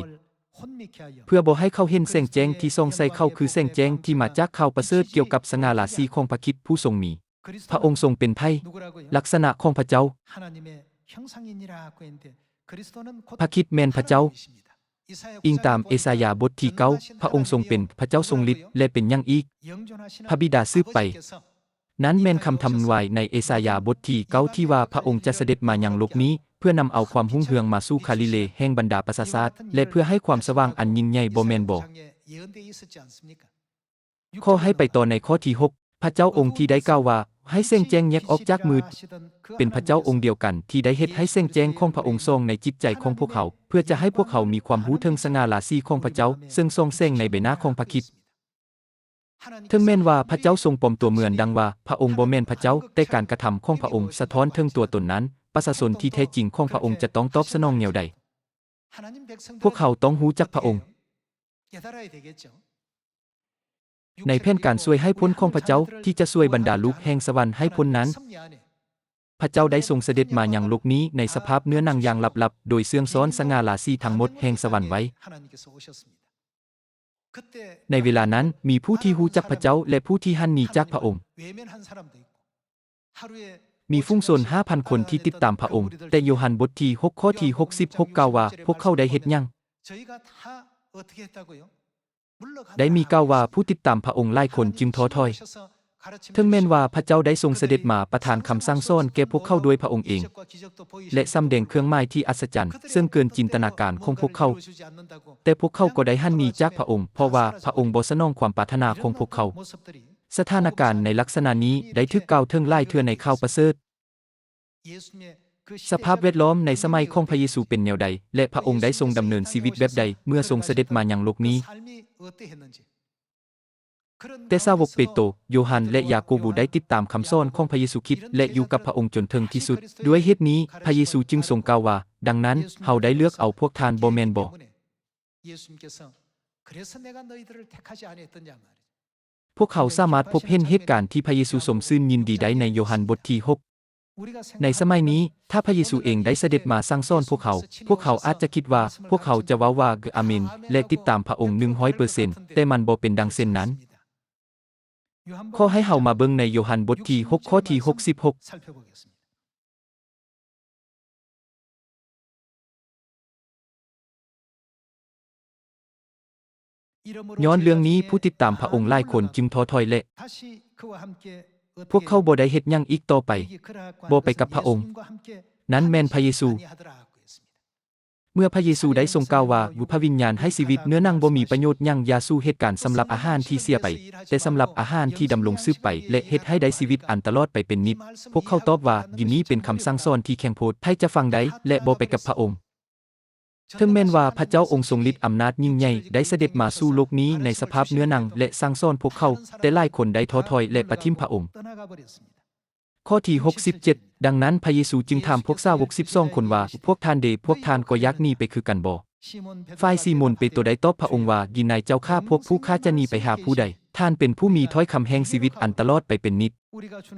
ເພື່ອບໍ່ໃຫ້ເຂົາເຫັນແສງແຈ້ງທີ່ສ່ອງໃສ່ເຂົາ ຄືແສງແຈ້ງທີ່ມາຈາກຂ່າວປະເສີດກ່ຽວກັບສະຫງ່າລາສີຂອງພະຄຣິດຜູ້ຊົງມີ. ພະອົງຊົງເປັນໃຜ? ລັກສະນະຂອງພະເຈົ້າ. ພະຄຣິດແມ່ນພະເຈົ້າ. ອີງຕາມເອສາຍາບົດທີເກົ້າ, ພະອົງຊົງເປັນພະເຈົ້າຊົງລິດ ແລະ ເປັນຫຍັງອີກ? ພະບິດາສືບໄປ. ນັ້ນແມ່ນຄຳທຳນາຍໃນເອສາຍາບົດທີເກົ້າ ທີ່ວ່າພະອົງຈະສະເດັດມາຍັງໂລກນີ້ ເພື່ອນຳເອົາຄວາມຮຸ່ງເຮືອງມາສູ່ກາລິເລແຫ່ງບັນດາປະຊາຊາດ ແລະ ເພື່ອໃຫ້ຄວາມສະຫວ່າງອັນຍິ່ງໃຫຍ່ ບໍ່ແມ່ນບໍ? ຂໍໃຫ້ໄປຕໍ່ໃນຂໍ້ທີຫົກ. ພະເຈົ້າອົງທີ່ໄດ້ກ່າວວ່າ, ໃຫ້ແສງແຈ້ງແຍກອອກຈາກມືດ, ເປັນພະເຈົ້າອົງດຽວກັນທີ່ໄດ້ເຮັດໃຫ້ແສງແຈ້ງຂອງພະອົງສ່ອງໃນຈິດໃຈຂອງພວກເຮົາ, ເພື່ອຈະໃຫ້ພວກເຮົາມີຄວາມຮູ້ເຖິງສະຫງ່າລາສີຂອງພະເຈົ້າ, ເຊິ່ງສ່ອງແສງໃນໃບໜ້າຂອງພະຄຣິດ. ເຖິງແມ່ນວ່າພະເຈົ້າຊົງປອມຕົວເໝືອນດັ່ງວ່າພະອົງບໍ່ແມ່ນພະເຈົ້າ, ແຕ່ການກະທຳຂອງພະອົງສະທ້ອນເຖິງຕົວຕົນນັ້ນ, ປະຊາຊົນທີ່ແທ້ຈິງຂອງພະອົງຈະຕ້ອງຕອບສະໜອງແນວໃດ? ພວກເຮົາຕ້ອງຮູ້ຈັກພະອົງ. ໃນແຜນການຊ່ວຍໃຫ້ພົ້ນຂອງພະເຈົ້າ ທີ່ຈະຊ່ວຍບັນດາລູກແຫ່ງສະຫວັນໃຫ້ພົ້ນນັ້ນ, ພະເຈົ້າໄດ້ຊົງສະເດັດມາຍັງໂລກນີ້ໃນສະພາບເນື້ອໜັງຢ່າງລັບໆ ໂດຍເຊື່ອງຊ້ອນສະຫງ່າລາສີທັງໝົດແຫ່ງສະຫວັນໄວ້. ໃນເວລານັ້ນ, ມີຜູ້ທີ່ຮູ້ຈັກພະເຈົ້າ ແລະ ຜູ້ທີ່ຫັນໜີຈາກພະອົງ. ມີຝູງຊົນຫ້າພັນຄົນທີ່ຕິດຕາມພະອົງ, ແຕ່ໂຢຮັນບົດທີຫົກ ຂໍ້ທີຫົກສິບຫົກ ກ່າວວ່າ, ພວກເຂົາໄດ້ເຮັດຫຍັງ? ໄດ້ມີກ່າວວ່າຜູ້ຕິດຕາມພະອົງຫຼາຍຄົນຈຶ່ງທໍ້ຖອຍ. ເຖິງແມ່ນວ່າພະເຈົ້າໄດ້ຊົງສະເດັດມາປະທານຄຳສັ່ງສອນແກ່ພວກເຂົາດ້ວຍພະອົງເອງ ແລະ ສຳແດງເຄື່ອງໝາຍທີ່ອັດສະຈັນເຊິ່ງເກີນຈິນຕະນາການຂອງພວກເຂົາ, ແຕ່ພວກເຂົາກໍໄດ້ຫັນໜີຈາກພະອົງ ເພາະວ່າພະອົງບໍ່ສະໜອງຄວາມປາດຖະໜາຂອງພວກເຂົາ. ສະຖານະການໃນລັກສະນະນີ້ໄດ້ຖືກກ່າວເຖິງຫຼາຍເທື່ອໃນຂ່າວປະເສີດ. ສະພາບແວດລ້ອມໃນສະໄໝຂອງພະເຢຊູເປັນແນວໃດ ແລະ ພະອົງໄດ້ຊົງດຳເນີນຊີວິດແບບໃດເມື່ອຊົງສະເດັດມາຍັງໂລກນີ້? ແຕ່ສາວົກເປໂຕ, ໂຢຮັນ ແລະ ຢາໂກບູໄດ້ຕິດຕາມຄຳສອນຂອງພະເຢຊູຄຣິດ ແລະ ຢູ່ກັບພະອົງຈົນເຖິງທີ່ສຸດ. ດ້ວຍເຫດນີ້, ພະເຢຊູຈຶ່ງຊົງກ່າວວ່າ, ດັ່ງນັ້ນ, ເຮົາໄດ້ເລືອກເອົາພວກທ່ານບໍ່ແມ່ນບໍ? ພວກເຮົາສາມາດພົບເຫັນເຫດການທີ່ພະເຢຊູຊົງຊື່ນຍິນດີໄດ້ໃນໂຢຮັນບົດທີຫົກ. ໃນສະໄໝນີ້, ຖ້າພະເຢຊູເອງໄດ້ສະເດັດມາສັ່ງສອນພວກເຮົາ, ພວກເຮົາອາດຈະຄິດວ່າພວກເຮົາຈະເວົ້າວ່າ ອາເມນ ແລະ ຕິດຕາມພະອົງໜຶ່ງຮ້ອຍເປີເຊັນ, ແຕ່ມັນບໍ່ເປັນດັ່ງເຊັ່ນນັ້ນ. ຂໍໃຫ້ເຮົາມາເບິ່ງໃນໂຢຮັນບົດທີຫົກ ຂໍ້ທີຫົກສິບຫົກ. ຍ້ອນເລື່ອງນີ້ຜູ້ຕິດຕາມພະອົງຫຼາຍຄົນຈຶ່ງທໍ້ຖອຍ ແລະ ພວກເຂົາບໍ່ໄດ້ເຮັດຫຍັງອີກຕໍ່ໄປ, ບໍ່ໄປກັບພະອົງ. ນັ້ນແມ່ນພະເຢຊູ. ເມື່ອພະເຢຊູໄດ້ຊົງກ່າວວ່າ, ພະວິນຍານໃຫ້ຊີວິດ, ເນື້ອໜັງບໍ່ມີປະໂຫຍດຫຍັງ, ຢ່າສູ້ເຫດການສຳລັບອາຫານທີ່ເສຍໄປ, ແຕ່ສຳລັບອາຫານທີ່ດຳລົງສືບໄປ ແລະ ເຮັດໃຫ້ໄດ້ຊີວິດອັນຕະຫຼອດໄປເປັນນິດ. ພວກເຂົາຕອບວ່າ, ຢູ່ນີ້ເປັນຄຳສັ່ງສອນທີ່ແຂງໂພດ, ໃຜຈະຟັງໄດ້ ແລະ ບໍ່ໄປກັບພະອົງ? ເຖິງແມ່ນວ່າພະເຈົ້າອົງຊົງລິດອຳນາດຍິ່ງໃຫຍ່ໄດ້ສະເດັດມາສູ່ໂລກນີ້ໃນສະພາບເນື້ອໜັງ ແລະ ສັ່ງສອນພວກເຂົາ, ແຕ່ຫຼາຍຄົນໄດ້ທໍ້ຖອຍ ແລະ ປະຖິ້ມພະອົງ. ຂໍ້ທີຫົກສິບເຈັດ, ດັ່ງນັ້ນພະເຢຊູຈຶ່ງຖາມພວກສາວົກສິບສອງຄົນວ່າ, ພວກທ່ານເດ? ພວກທ່ານກໍຢາກໜີໄປຄືກັນບໍ? ຝ່າຍຊີໂມນເປໂຕໄດ້ຕອບພະອົງວ່າ, ດີນາຍເຈົ້າຂ້າ, ພວກຜູ້ຂ້າຈະໜີໄປຫາຜູ້ໃດ? ທ່ານເປັນຜູ້ມີຖ້ອຍຄຳແຫ່ງຊີວິດອັນຕະຫຼອດໄປເປັນນິດ.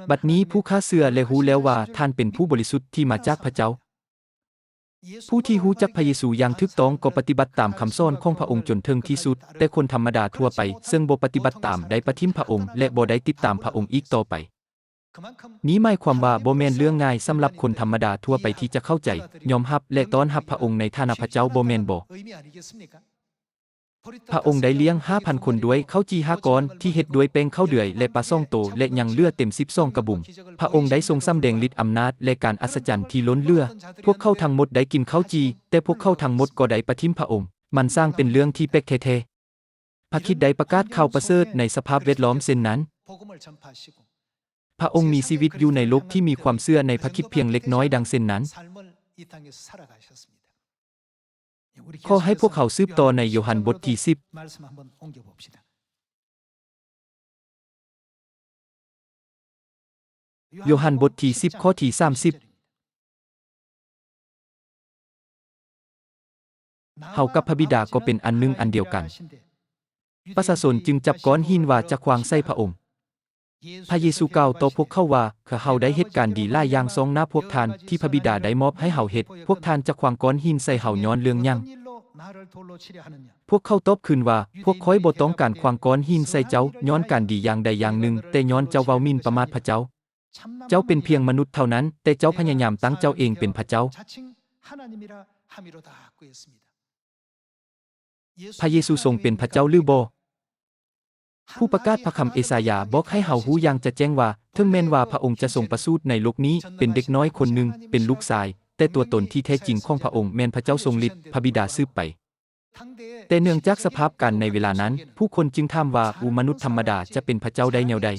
ບັດນີ້ຜູ້ຂ້າເຊື່ອ ແລະ ຮູ້ແລ້ວວ່າທ່ານເປັນຜູ້ບໍລິສຸດທີ່ມາຈາກພະເຈົ້າ. ຜູ້ທີ່ຮູ້ຈັກພະເຢຊູຢ່າງຖືກຕ້ອງກໍປະຕິບັດຕາມຄຳສອນຂອງພະອົງຈົນເຖິງທີ່ສຸດ, ແຕ່ຄົນທຳມະດາທົ່ວໄປເຊິ່ງບໍ່ປະຕິບັດຕາມໄດ້ປະຖິ້ມພະອົງ ແລະ ບໍ່ໄດ້ຕິດຕາມພະອົງອີກຕໍ່ໄປ. ນີ້ໝາຍຄວາມວ່າບໍ່ແມ່ນເລື່ອງງ່າຍສຳລັບຄົນທຳມະດາທົ່ວໄປທີ່ຈະເຂົ້າໃຈ, ຍອມຮັບ ແລະ ຕ້ອນຮັບພະອົງໃນຖານະພະເຈົ້າ, ບໍ່ແມ່ນບໍ? ພະອົງໄດ້ລ້ຽງຫ້າພັນຄົນດ້ວຍເຂົ້າຈີ່ຫ້າກ້ອນທີ່ເຮັດດ້ວຍແປ້ງເຂົ້າເດືອຍ ແລະ ປາສອງໂຕ ແລະ ຍັງເຫຼືອເຕັມສິບສອງກະບຸງ. ພະອົງໄດ້ຊົງສຳແດງລິດອຳນາດ ແລະ ການອັດສະຈັນທີ່ລົ້ນເຫຼືອ. ພວກເຂົາທັງໝົດໄດ້ກິນເຂົ້າຈີ່, ແຕ່ພວກເຂົາທັງໝົດກໍໄດ້ປະຖິ້ມພະອົງ. ມັນຊ່າງເປັນເລື່ອງທີ່ແປກແທ້ໆ. ພະຄຣິດໄດ້ປະກາດຂ່າວປະເສີດໃນສະພາບແວດລ້ອມເຊັ່ນນັ້ນ. ພະອົງມີຊີວິດຢູ່ໃນໂລກທີ່ມີຄວາມເຊື່ອໃນພະຄຣິດພຽງເລັກນ້ອຍດັ່ງເຊັ່ນນັ້ນ. ຂໍໃຫ້ພວກເຮົາສືບຕໍ່ໃນໂຢຮັນບົດທີສິບ. ໂຢຮັນບົດທີສິບ ຂໍ້ທີສາມສິບ ເຮົາກັບພະບິດາກໍເປັນອັນໜຶ່ງອັນດຽວກັນ. ປະຊາຊົນຈຶ່ງຈັບກ້ອນຫີນວ່າຈະຂວ້າງໃສ່ພະອົງ. ພະເຢຊູກ່າວຕໍ່ພວກເຂົາວ່າ, ເຮົາໄດ້ເຮັດການດີຫຼາຍຢ່າງສ່ອງໜ້າພວກທ່ານ ທີ່ພະບິດາໄດ້ມອບໃຫ້ເຮົາເຮັດ, ພວກທ່ານຈະຂວ້າງກ້ອນຫີນໃສ່ເຮົາຍ້ອນເລື່ອງຫຍັງ? ພວກເຂົາຕອບຄືນວ່າ, ພວກຂ້ອຍບໍ່ຕ້ອງການຂວ້າງກ້ອນຫີນໃສ່ເຈົ້າຍ້ອນການດີຢ່າງໃດຢ່າງໜຶ່ງ, ແຕ່ຍ້ອນເຈົ້າເວົ້າໝິ່ນປະໝາດພະເຈົ້າ. ເຈົ້າເປັນພຽງມະນຸດເທົ່ານັ້ນ, ແຕ່ເຈົ້າພະຍາຍາມຕັ້ງເຈົ້າເອງເປັນພະເຈົ້າ. ພະເຢຊູຊົງເປັນພະເຈົ້າຫຼືບໍ່? ຜູ້ປະກາດພະຄຳເອສາຍາບອກໃຫ້ເຮົາຮູ້ຢ່າງຈະແຈ້ງວ່າ, ເຖິງແມ່ນວ່າພະອົງຈະຊົງປະສູດໃນໂລກນີ້ເປັນເດັກນ້ອຍຄົນໜຶ່ງ, ເປັນລູກຊາຍ, ແຕ່ຕົວຕົນທີ່ແທ້ຈິງຂອງພະອົງແມ່ນພະເຈົ້າຊົງລິດ, ພະບິດາສືບໄປ. ແຕ່ເນື່ອງຈາກສະພາບການໃນເວລານັ້ນ, ຜູ້ຄົນຈຶ່ງຖາມວ່າ, ອຸມະນຸດທຳມະດາຈະເປັນພະເຈົ້າໄດ້ແນວໃດ?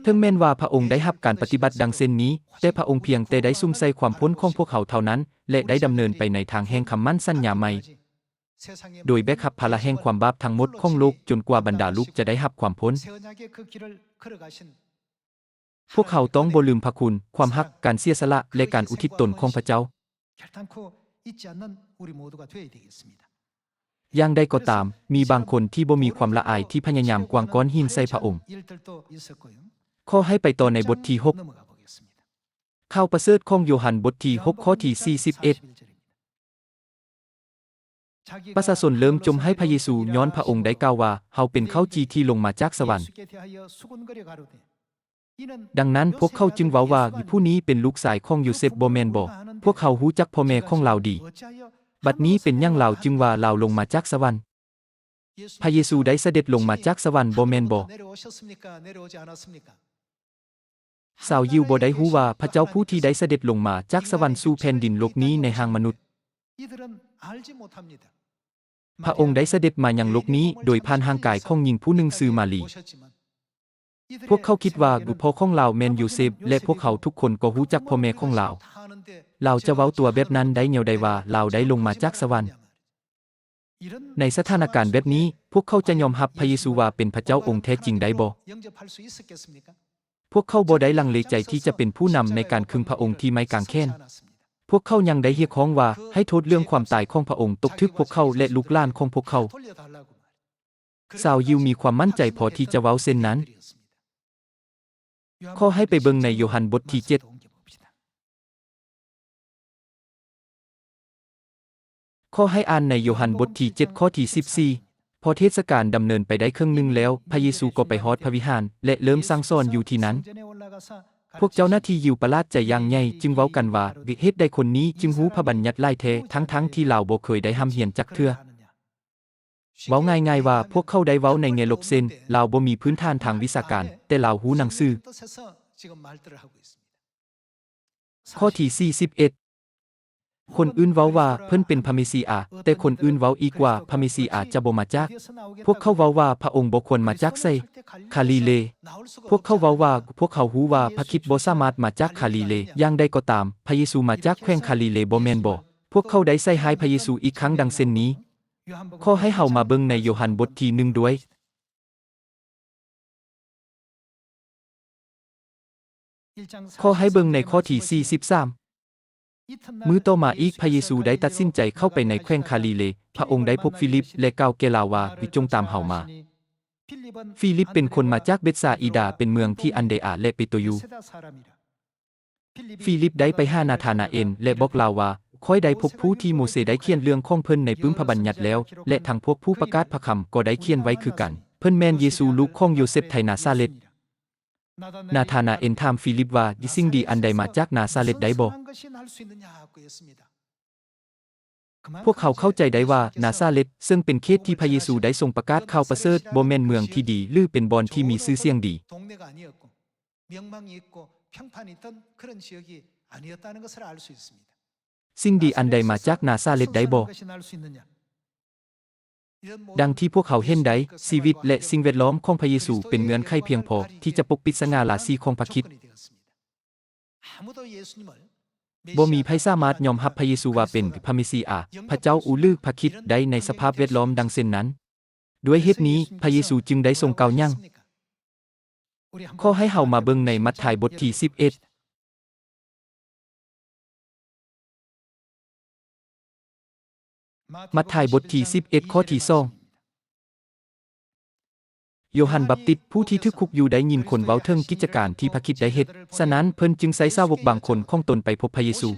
ເຖິງແມ່ນວ່າພະອົງໄດ້ຮັບການປະຕິບັດດັ່ງເຊັ່ນນີ້, ແຕ່ພະອົງພຽງແຕ່ໄດ້ສຸມໃສ່ຄວາມພົ້ນຂອງພວກເຮົາເທົ່ານັ້ນ ແລະ ໄດ້ດຳເນີນໄປໃນທາງແຫ່ງຄຳໝັ້ນສັນຍາໃໝ່, ໂດຍແບກຮັບພາລະແຫ່ງຄວາມບາບທັງໝົດຂອງໂລກ, ຈົນກວ່າບັນດາລູກຈະໄດ້ຮັບຄວາມພົ້ນ. ພວກເຮົາຕ້ອງບໍ່ລືມພະຄຸນ, ຄວາມຮັກ, ການເສຍສະຫຼະ ແລະ ການອຸທິດຕົນຂອງພະເຈົ້າ. ຢ່າງໃດກໍຕາມ, ມີບາງຄົນທີ່ບໍ່ມີຄວາມລະອາຍທີ່ພະຍາຍາມຂວ້າງກ້ອນຫີນໃສ່ພະອົງ. ຂໍໃຫ້ໄປຕໍ່ໃນບົດທີຫົກ. ຂ່າວປະເສີດຂອງໂຢຮັນບົດທີຫົກ ຂໍ້ທີສີ່ສິບເອັດ. ປະຊາຊົນເລີ່ມຈົ່ມໃຫ້ພະເຢຊູຍ້ອນພະອົງໄດ້ກ່າວວ່າ, ເຮົາເປັນເຂົ້າຈີ່ທີ່ລົງມາຈາກສະຫວັນ. ດັ່ງນັ້ນພວກເຂົາຈຶ່ງເວົ້າວ່າ, ຜູ້ນີ້ເປັນລູກຊາຍຂອງໂຢເຊັບບໍ່ແມ່ນບໍ? ພວກເຮົາຮູ້ຈັກພໍ່ແມ່ຂອງລາວດີ. ບັດນີ້ເປັນຫຍັງລາວຈຶ່ງວ່າລາວລົງມາຈາກສະຫວັນ? ພະເຢຊູໄດ້ສະເດັດລົງມາຈາກສະຫວັນບໍ່ແມ່ນບໍ? ຊາວຢິວບໍ່ໄດ້ຮູ້ວ່າພະເຈົ້າຜູ້ທີ່ໄດ້ສະເດັດລົງມາຈາກສະຫວັນສູ່ແຜ່ນດິນໂລກນີ້ໃນຮ່າງມະນຸດ. ພະອົງໄດ້ສະເດັດມາຍັງໂລກນີ້ໂດຍຜ່ານຮ່າງກາຍຂອງຍິງຜູ້ໜຶ່ງຊື່ມາຣີ. ພວກເຂົາຄິດວ່າພໍ່ຂອງລາວແມ່ນໂຢເຊັບ ແລະ ພວກເຮົາທຸກຄົນກໍຮູ້ຈັກພໍ່ແມ່ຂອງລາວ. ລາວຈະເວົ້າຕົວແບບນັ້ນໄດ້ແນວໃດວ່າລາວໄດ້ລົງມາຈາກສະຫວັນ? ໃນສະຖານະການແບບນີ້, ພວກເຂົາຈະຍອມຮັບພະເຢຊູວ່າເປັນພະເຈົ້າອົງແທ້ຈິງໄດ້ບໍ່? ພວກເຂົາບໍ່ໄດ້ລັງເລໃຈທີ່ຈະເປັນຜູ້ນຳໃນການຄຶງພະອົງທີ່ໄມ້ກາງແຂນ. ພວກເຂົາຍັງໄດ້ຮຽກຮ້ອງວ່າ, ໃຫ້ໂທດເລື່ອງຄວາມຕາຍຂອງພະອົງຕົກຖືກພວກເຂົາ ແລະ ລູກຫຼານຂອງພວກເຂົາ. ຊາວຢິວມີຄວາມໝັ້ນໃຈພໍທີ່ຈະເວົ້າເຊັ່ນນັ້ນ. ຂໍໃຫ້ໄປເບິ່ງໃນໂຢຮັນບົດທີເຈັດ. ຂໍໃຫ້ອ່ານໃນໂຢຮັນບົດທີເຈັດ ຂໍ້ທີສິບສີ່. ພໍເທດສະການດຳເນີນໄປໄດ້ເຄິ່ງໜຶ່ງແລ້ວ, ພະເຢຊູກໍໄປຮອດພະວິຫານ ແລະ ເລີ່ມສັ່ງສອນຢູ່ທີ່ນັ້ນ. ພວກເຈົ້າໜ້າທີ່ຢິວປະຫຼາດໃຈຢ່າງໃຫຍ່, ຈຶ່ງເວົ້າກັນວ່າ, ເຫດໃດຄົນນີ້ຈຶ່ງຮູ້ພະບັນຍັດຫຼາຍແທ້, ທັງໆທີ່ລາວບໍ່ເຄີຍໄດ້ຮ່ຳຮຽນຈັກເທື່ອ? ເວົ້າງ່າຍໆວ່າ, ພວກເຂົາໄດ້ເວົ້າໃນແງ່ລົບເຊັ່ນ, ລາວບໍ່ມີພື້ນຖານທາງວິຊາການ, ແຕ່ລາວຮູ້ໜັງສື. ຂໍ້ທີສີ່ສິບເອັດ. ຄົນອື່ນເວົ້າວ່າເພິ່ນເປັນພະເມຊີອາ, ແຕ່ຄົນອື່ນເວົ້າອີກວ່າພະເມຊີອາຈະບໍ່ມາຈາກ. ພວກເຂົາເວົ້າວ່າພະອົງບໍ່ຄວນມາຈາກໃສ? ຄາລີເລ. ພວກເຂົາເວົ້າວ່າ, ພວກເຮົາຮູ້ວ່າພະຄຣິດບໍ່ສາມາດມາຈາກຄາລີເລ. ຢ່າງໃດກໍຕາມ, ພະເຢຊູມາຈາກແຂວງຄາລີເລບໍ່ແມ່ນບໍ? ພວກເຂົາໄດ້ໃສ່ຮ້າຍພະເຢຊູອີກຄັ້ງດັ່ງເຊັ່ນນີ້. ຂໍໃຫ້ເຮົາມາເບິ່ງໃນໂຢຮັນບົດທີໜຶ່ງດ້ວຍ. ຂໍໃຫ້ເບິ່ງໃນຂໍ້ທີສີ່ສິບສາມ. ມື້ຕໍ່ມາອີກ, ພະເຢຊູໄດ້ຕັດສິນໃຈເຂົ້າໄປໃນແຂວງຄາລີເລ. ພະອົງໄດ້ພົບຟີລິບ ແລະ ກ່າວແກ່ລາວວ່າ, ຈົ່ງຕາມເຮົາມາ. ຟີລິບເປັນຄົນມາຈາກເບດຊາອີດາ, ເປັນເມືອງທີ່ອັນເດອາ ແລະ ເປໂຕຢູ່. ຟີລິບໄດ້ໄປຫານາທານາເອນ ແລະ ບອກລາວວ່າ, ຂ້ອຍໄດ້ພົບຜູ້ທີ່ໂມເຊໄດ້ຂຽນເລື່ອງຂອງເພິ່ນໃນປຶ້ມພະບັນຍັດແລ້ວ, ແລະ ທັງພວກຜູ້ປະກາດພະຄຳກໍໄດ້ຂຽນໄວ້ຄືກັນ. ເພິ່ນແມ່ນເຢຊູ ລູກຂອງໂຢເຊັບໄທນາຊາເລັດ. ນາທານາເອນຖາມຟີລິບວ່າ, ສິ່ງດີອັນໃດມາຈາກນາຊາເລັດໄດ້ບໍ່? ພວກເຮົາເຂົ້າໃຈໄດ້ວ່ານາຊາເລັດ, ເຊິ່ງເປັນເຂດທີ່ພະເຢຊູໄດ້ຊົງປະກາດຂ່າວປະເສີດ, ບໍ່ແມ່ນເມືອງທີ່ດີ ຫຼື ເປັນບ່ອນທີ່ມີຊື່ສຽງດີ. ສິ່ງດີອັນໃດມາຈາກນາຊາເລັດໄດ້ບໍ່? ດັ່ງທີ່ພວກເຮົາເຫັນໄດ້, ຊີວິດ ແລະ ສິ່ງແວດລ້ອມຂອງພະເຢຊູເປັນເງື່ອນໄຂພຽງພໍທີ່ຈະປົກປິດສະຫງ່າລາສີຂອງພະຄຣິດ. ບໍ່ມີໃຜສາມາດຍອມຮັບພະເຢຊູວ່າເປັນພະເມຊີອາ, ພະເຈົ້າ ຫຼື ພະຄຣິດໄດ້ໃນສະພາບແວດລ້ອມດັ່ງເຊັ່ນນັ້ນ. ດ້ວຍເຫດນີ້, ພະເຢຊູຈຶ່ງໄດ້ຊົງກ່າວຫຍັງ? ຂໍໃຫ້ເຮົາມາເບິ່ງໃນມັດທາຍບົດທີສິບເອັດ. ມັດທາຍບົດທີສິບເອັດ ຂໍ້ທີສອງ. ໂຢຮັນບັບຕິດຜູ້ທີ່ຖືກຄຸກຢູ່ໄດ້ຍິນຄົນເວົ້າເຖິງກິດຈະການທີ່ພະຄຣິດໄດ້ເຮັດ, ສະນັ້ນເພິ່ນຈຶ່ງໃຊ້ສາວົກບາງຄົນຂອງຕົນໄປພົບພະເຢຊູ.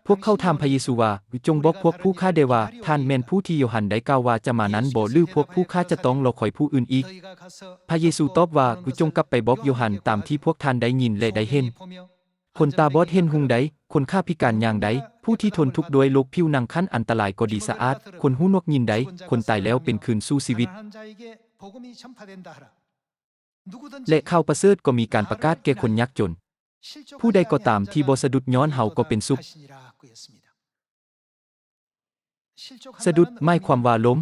ພວກເຂົາຖາມພະເຢຊູວ່າ, ຈົ່ງບອກພວກຜູ້ຂ້າແດ່ວ່າ, ທ່ານແມ່ນຜູ້ທີ່ໂຢຮັນໄດ້ກ່າວວ່າຈະມານັ້ນບໍ ຫຼື ພວກຜູ້ຂ້າຈະຕ້ອງລໍຄອຍຜູ້ອື່ນອີກ? ພະເຢຊູຕອບວ່າ, ຈົ່ງກັບໄປບອກໂຢຮັນຕາມທີ່ພວກທ່ານໄດ້ຍິນ ແລະ ໄດ້ເຫັນ. ຄົນຕາບອດເຫັນຮຸ່ງໄດ້, ຄົນຂາພິການຍ່າງໄດ້, ຜູ້ທີ່ທົນທຸກດ້ວຍໂລກຜິວໜັງຂັ້ນອັນຕະລາຍກໍດີສະອາດ, ຄົນຫູໜວກຍິນໄດ້, ຄົນຕາຍແລ້ວເປັນຄືນສູ່ຊີວິດ ແລະ ຂ່າວປະເສີດກໍມີການປະກາດແກ່ຄົນຍາກຈົນ. ຜູ້ໃດກໍຕາມທີ່ບໍ່ສະດຸດຍ້ອນເຮົາກໍເປັນສຸກ. ສະດຸດໝາຍຄວາມວ່າລົ້ມ.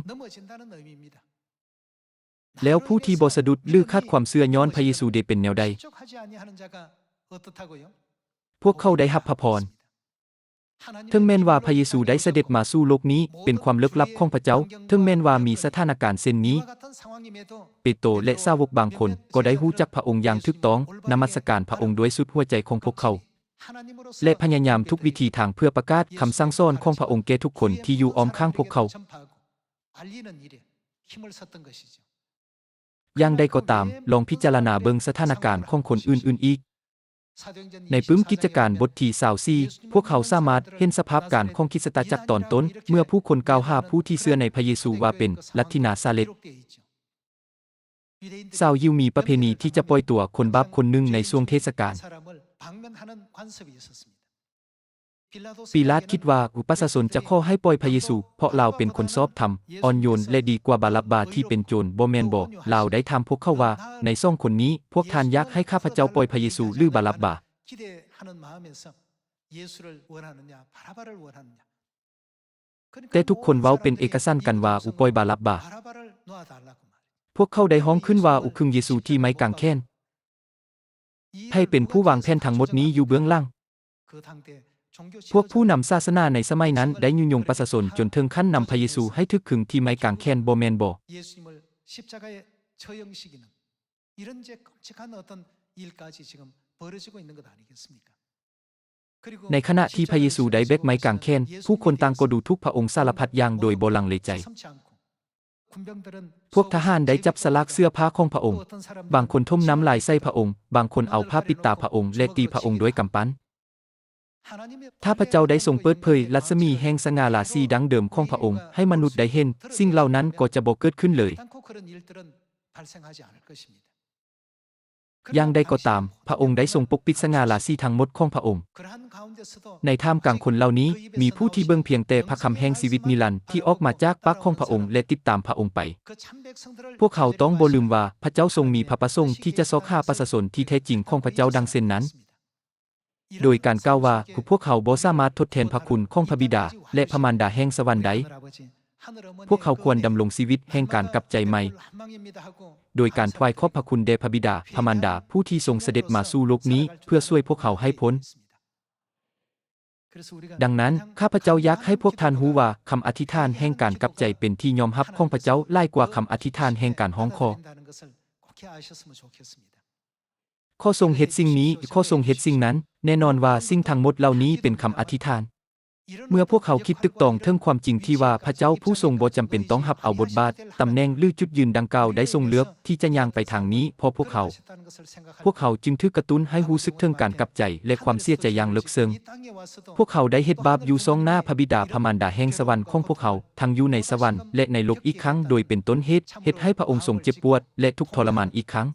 ແລ້ວຜູ້ທີ່ບໍ່ສະດຸດ ຫຼື ຂາດຄວາມເຊື່ອຍ້ອນພະເຢຊູເດເປັນແນວໃດ? ພວກເຂົາໄດ້ຮັບພະພອນ. ເຖິງແມ່ນວ່າພະເຢຊູໄດ້ສະເດັດມາສູ່ໂລກນີ້ ເປັນຄວາມເລິກລັບຂອງພະເຈົ້າ, ເຖິງແມ່ນວ່າມີສະຖານະການເຊັ່ນນີ້, ເປໂຕ ແລະ ສາວົກບາງຄົນກໍໄດ້ຮູ້ຈັກພະອົງຢ່າງຖືກຕ້ອງ, ນະມັດສະການພະອົງດ້ວຍສຸດຫົວໃຈຂອງພວກເຂົາ ແລະ ພະຍາຍາມທຸກວິທີທາງເພື່ອປະກາດຄຳສັ່ງສອນຂອງພະອົງແກ່ທຸກຄົນທີ່ຢູ່ອ້ອມຂ້າງພວກເຂົາ. ຢ່າງໃດກໍຕາມ, ລອງພິຈາລະນາເບິ່ງສະຖານະການຂອງຄົນອື່ນໆອີກ. ໃນປຶ້ມກິດຈະການບົດທີຊາວສີ່ ພວກເຮົາສາມາດເຫັນສະພາບການຂອງຄຣິສຕະຈັກຕອນຕົ້ນ ເມື່ອຜູ້ຄົນກ່າວຫາຜູ້ທີ່ເຊື່ອໃນພະເຢຊູວ່າເປັນລັດທິນາຊາເລັດ. ຊາວຢິວມີປະເພນີທີ່ຈະປ່ອຍຕົວຄົນບາບຄົນໜຶ່ງໃນຊ່ວງເທດສະການ. ປີລາດຄິດວ່າປະຊາຊົນຈະຂໍໃຫ້ປ່ອຍພະເຢຊູ ເພາະລາວເປັນຄົນຊອບທຳ, ອ່ອນໂຍນ ແລະ ດີກວ່າບາຣັບບາທີ່ເປັນໂຈນ, ບໍ່ແມ່ນບໍ? ລາວໄດ້ຖາມພວກເຂົາວ່າ, ໃນສອງຄົນນີ້, ພວກທ່ານຢາກໃຫ້ຂ້າພະເຈົ້າປ່ອຍພະເຢຊູ ຫຼື ບາຣັບບາ? ແຕ່ທຸກຄົນເວົ້າເປັນເອກະສັນກັນວ່າ ອາ ປ່ອຍບາຣັບບາ. ພວກເຂົາໄດ້ຮ້ອງຂຶ້ນວ່າ ອາ ຄຶງເຢຊູທີ່ໄມ້ກາງແຂນ. ໃຜເປັນຜູ້ວາງແຜນທັງໝົດນີ້ຢູ່ເບື້ອງຫຼັງ? ພວກຜູ້ນຳສາສະໜາໃນສະໄໝນັ້ນໄດ້ຍຸຍົງປະຊາຊົນຈົນເຖິງຂັ້ນນຳພະເຢຊູໃຫ້ຖືກຄຶງທີ່ໄມ້ກາງແຂນ, ບໍ່ແມ່ນບໍ? 이 ในขณะที่พระเยซูได้แบกไม้กางแขน, ผู้คนต่างก็ดูถูกพระองค์สารพัดอย่างโดยบ่ลังเลใจ. พวกทหารได้จับสลากเสื้อผ้าของพระองค์. บางคนถมน้ำลายใส่พระองค์, บางคนเอาผ้าปิดตาพระองค์และตีพระองค์ด้วยกำปั้น. ถ้าพระเจ้าได้ทรงเปิดเผยรัศมีแห่งสง่าราศีดั้งเดิมของพระองค์ให้มนุษย์ได้เห็น, สิ่งเหล่านั้นก็จะบ่เกิดขึ้นเลย. อย่างใดก็ตาม, พระองค์ได้ทรงปกปิดสง่าราศีทั้งหมดของพระองค์. ในท่ามกลางคนเหล่านี้, มีผู้ที่เบิ่งเพียงแต่พระคำแห่งชีวิตนิรันดร์ที่ออกมาจากปากของพระองค์และติดตามพระองค์ไป. พวกเขาต้องบ่ลืมว่าพระเจ้าทรงมีพระประสงค์ที่จะซอกหาประชาชนที่แท้จริงของพระเจ้าดังเช่นนั้น. ໂດຍການກ່າວວ່າ, ພວກເຮົາບໍ່ສາມາດທົດແທນພະຄຸນຂອງພະບິດາ ແລະ ພະມານດາແຫ່ງສະຫວັນໄດ້. ພວກເຮົາຄວນດຳລົງຊີວິດແຫ່ງການກັບໃຈໃໝ່, ໂດຍການຖວາຍຂອບພະຄຸນແດ່ພະບິດາ, ພະມານດາ, ຜູ້ທີ່ຊົງສະເດັດມາສູ່ໂລກນີ້ເພື່ອຊ່ວຍພວກເຮົາໃຫ້ພົ້ນ. ດັ່ງນັ້ນ, ຂ້າພະເຈົ້າຢາກໃຫ້ພວກທ່ານຮູ້ວ່າ ຄຳອະທິຖານແຫ່ງການກັບໃຈເປັນທີ່ຍອມຮັບຂອງພະເຈົ້າຫຼາຍກວ່າຄຳອະທິຖານແຫ່ງການຮ້ອງຂໍ. ຂໍຊົງເຮັດສິ່ງນີ້, ຂໍຊົງເຮັດສິ່ງນັ້ນ. ແນ່ນອນວ່າສິ່ງທັງໝົດເຫຼົ່ານີ້ເປັນຄຳອະທິຖານ. ເມື່ອພວກເຮົາຄິດຕຶກຕອງເຖິງຄວາມຈິງທີ່ວ່າພະເຈົ້າຜູ້ຊົງບໍ່ຈຳເປັນຕ້ອງຮັບເອົາບົດບາດ, ຕຳແໜ່ງ ຫຼື ຈຸດຢືນດັ່ງກ່າວໄດ້ຊົງເລືອກທີ່ຈະຍ່າງໄປທາງນີ້ເພາະພວກເຮົາ, ພວກເຮົາຈຶ່ງຖືກກະຕຸ້ນໃຫ້ຮູ້ສຶກເຖິງການກັບໃຈ ແລະ ຄວາມເສຍໃຈຢ່າງເລິກເຊິ່ງ. ພວກເຮົາໄດ້ເຮັດບາບຢູ່ຕໍ່ໜ້າພະບິດາພະມານດາແຫ່ງສະຫວັນຂອງພວກເຮົາ, ທັງຢູ່ໃນສະຫວັນ ແລະ ໃນໂລກອີກຄັ້ງ, ໂດຍເປັນຕົ້ນເຫດເຮັດໃຫ້ພະອົງຊົງເຈັບປວດ ແລະ ທຸກທໍລະມານອີກຄັ້ງ.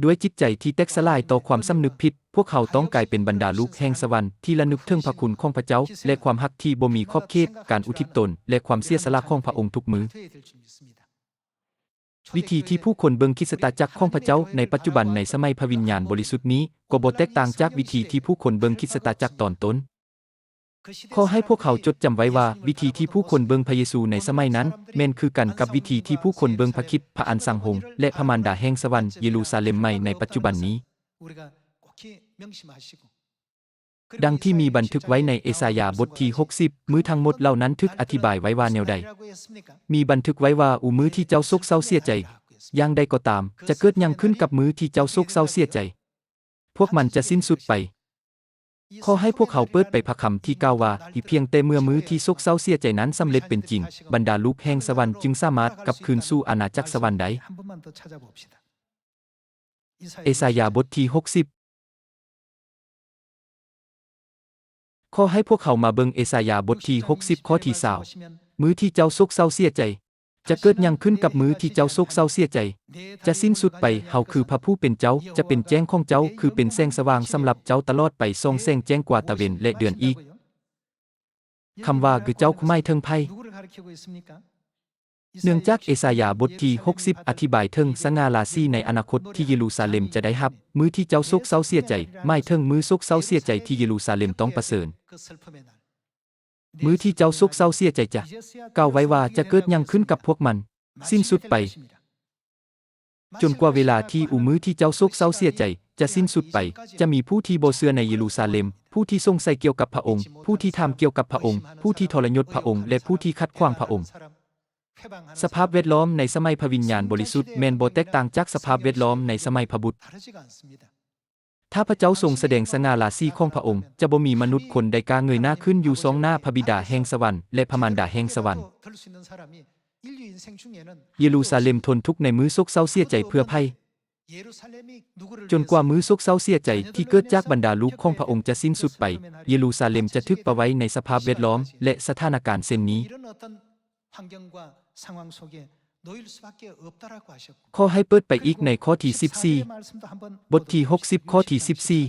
ດ້ວຍຈິດໃຈທີ່ແຕກສະຫຼາຍຕໍ່ຄວາມສຳນຶກຜິດ, ພວກເຮົາຕ້ອງກາຍເປັນບັນດາລູກແຫ່ງສະຫວັນທີ່ລະນຶກເຖິງພະຄຸນຂອງພະເຈົ້າ ແລະ ຄວາມຮັກທີ່ບໍ່ມີຂອບເຂດ, ການອຸທິດຕົນ ແລະ ຄວາມເສຍສະຫຼະຂອງພະອົງທຸກມື້. ວິທີທີ່ຜູ້ຄົນເບິ່ງຄຣິສຕະຈັກຂອງພະເຈົ້າໃນປັດຈຸບັນໃນສະໄໝພະວິນຍານບໍລິສຸດນີ້ ກໍບໍ່ແຕກຕ່າງຈາກວິທີທີ່ຜູ້ຄົນເບິ່ງຄຣິສຕະຈັກຕອນຕົ້ນ. ຂໍໃຫ້ພວກເຮົາຈົດຈຳໄວ້ວ່າ ວິທີທີ່ຜູ້ຄົນເບິ່ງພະເຢຊູໃນສະໄໝນັ້ນ ແມ່ນຄືກັນກັບວິທີທີ່ຜູ້ຄົນເບິ່ງພະຄຣິດ, ພະອັນສັງຫົງ ແລະ ພະມານດາແຫ່ງສະຫວັນ, ເຢຣູຊາເລັມໃໝ່ໃນປັດຈຸບັນນີ້. ດັ່ງທີ່ມີບັນທຶກໄວ້ໃນເອສາຍາບົດທີຫົກສິບ, ມື້ທັງໝົດເຫຼົ່ານັ້ນຖືກອະທິບາຍໄວ້ວ່າແນວໃດ? ມີບັນທຶກໄວ້ວ່າ, ອາ ມື້ທີ່ເຈົ້າໂສກເສົ້າເສຍໃຈ, ຢ່າງໃດກໍຕາມ, ຈະເກີດຫຍັງຂຶ້ນກັບມື້ທີ່ເຈົ້າໂສກເສົ້າເສຍໃຈ? ພວກມັນຈະສິ້ນສຸດໄປ. ຂໍໃຫ້ພວກເຮົາເປີດໄປພະຄຳທີ່ກ່າວວ່າ, ພຽງແຕ່ເມື່ອມື້ທີ່ໂສກເສົ້າເສຍໃຈນັ້ນສຳເລັດເປັນຈິງ, ບັນດາລູກແຫ່ງສະຫວັນຈຶ່ງສາມາດກັບຄືນສູ່ອານາຈັກສະຫວັນໄດ້. ເອສາຍາບົດທີຫົກສິບ. ຂໍໃຫ້ພວກເຮົາມາເບິ່ງເອສາຍາບົດທີຫົກສິບ ຂໍ້ທີຊາວ. ມື້ທີ່ເຈົ້າໂສກເສົ້າເສຍໃຈ, ຈະເກີດຫຍັງຂຶ້ນກັບມື້ທີ່ເຈົ້າໂສກເສົ້າເສຍໃຈ? ຈະສິ້ນສຸດໄປ. ເຮົາຄືພະຜູ້ເປັນເຈົ້າ, ຈະເປັນແຈ້ງຂອງເຈົ້າ, ຄືເປັນແສງສະຫວ່າງສຳລັບເຈົ້າຕະຫຼອດໄປ, ສ່ອງແສງແຈ້ງກວ່າຕາເວັນ ແລະ ເດືອນອີກ. ຄຳວ່າ ຄືເຈົ້າ ໝາຍເຖິງໃຜ? ເນື່ອງຈາກເອສາຍາບົດທີຫົກສິບອະທິບາຍເຖິງສະຫງ່າລາສີໃນອະນາຄົດທີ່ເຢຣູຊາເລັມຈະໄດ້ຮັບ, ມື້ທີ່ເຈົ້າໂສກເສົ້າເສຍໃຈ ໝາຍເຖິງມື້ໂສກເສົ້າເສຍໃຈທີ່ເຢຣູຊາເລັມຕ້ອງປະເຊີນ. ມື້ທີ່ເຈົ້າໂສກເສົ້າເສຍໃຈຈະ ກ່າວໄວ້ວ່າຈະເກີດຫຍັງຂຶ້ນກັບພວກມັນ? ສິ້ນສຸດໄປ. ຈົນກວ່າເວລາທີ່ມື້ທີ່ເຈົ້າໂສກເສົ້າເສຍໃຈຈະສິ້ນສຸດໄປ, ຈະມີຜູ້ທີ່ບໍ່ເຊື່ອໃນເຢຣູຊາເລັມ, ຜູ້ທີ່ສົງໄສກ່ຽວກັບພະອົງ, ຜູ້ທີ່ຖາມກ່ຽວກັບພະອົງ, ຜູ້ທີ່ທໍລະຍົດພະອົງ ແລະ ຜູ້ທີ່ຂັດຂວາງພະອົງ. ສະພາບແວດລ້ອມໃນສະໄໝພະວິນຍານບໍລິສຸດແມ່ນບໍ່ແຕກຕ່າງຈາກສະພາບແວດລ້ອມໃນສະໄໝພະບຸດ. ຖ້າພະເຈົ້າຊົງສະແດງສະຫງ່າລາສີຂອງພະອົງ, ຈະບໍ່ມີມະນຸດຄົນໃດກ້າເງີຍໜ້າຂຶ້ນຢູ່ສ່ອງໜ້າພະບິດາແຫ່ງສະຫວັນ ແລະ ພະມານດາແຫ່ງສະຫວັນ. ເຢຣູຊາເລັມທົນທຸກໃນມື້ໂສກເສົ້າເສຍໃຈເພື່ອໃຜ? ຈົນກວ່າມື້ໂສກເສົ້າເສຍໃຈທີ່ເກີດຈາກບັນດາລູກຂອງພະອົງຈະສິ້ນສຸດໄປ, ເຢຣູຊາເລັມຈະຖືກປະໄວ້ໃນສະພາບແວດລ້ອມ ແລະ ສະຖານະການເຊັ່ນນີ້. ຂໍໃຫ້ເປີດໄປອີກໃນຂໍ້ທີສິບສີ່, ບົດທີຫົກສິບ ຂໍ້ທີສິບສີ່.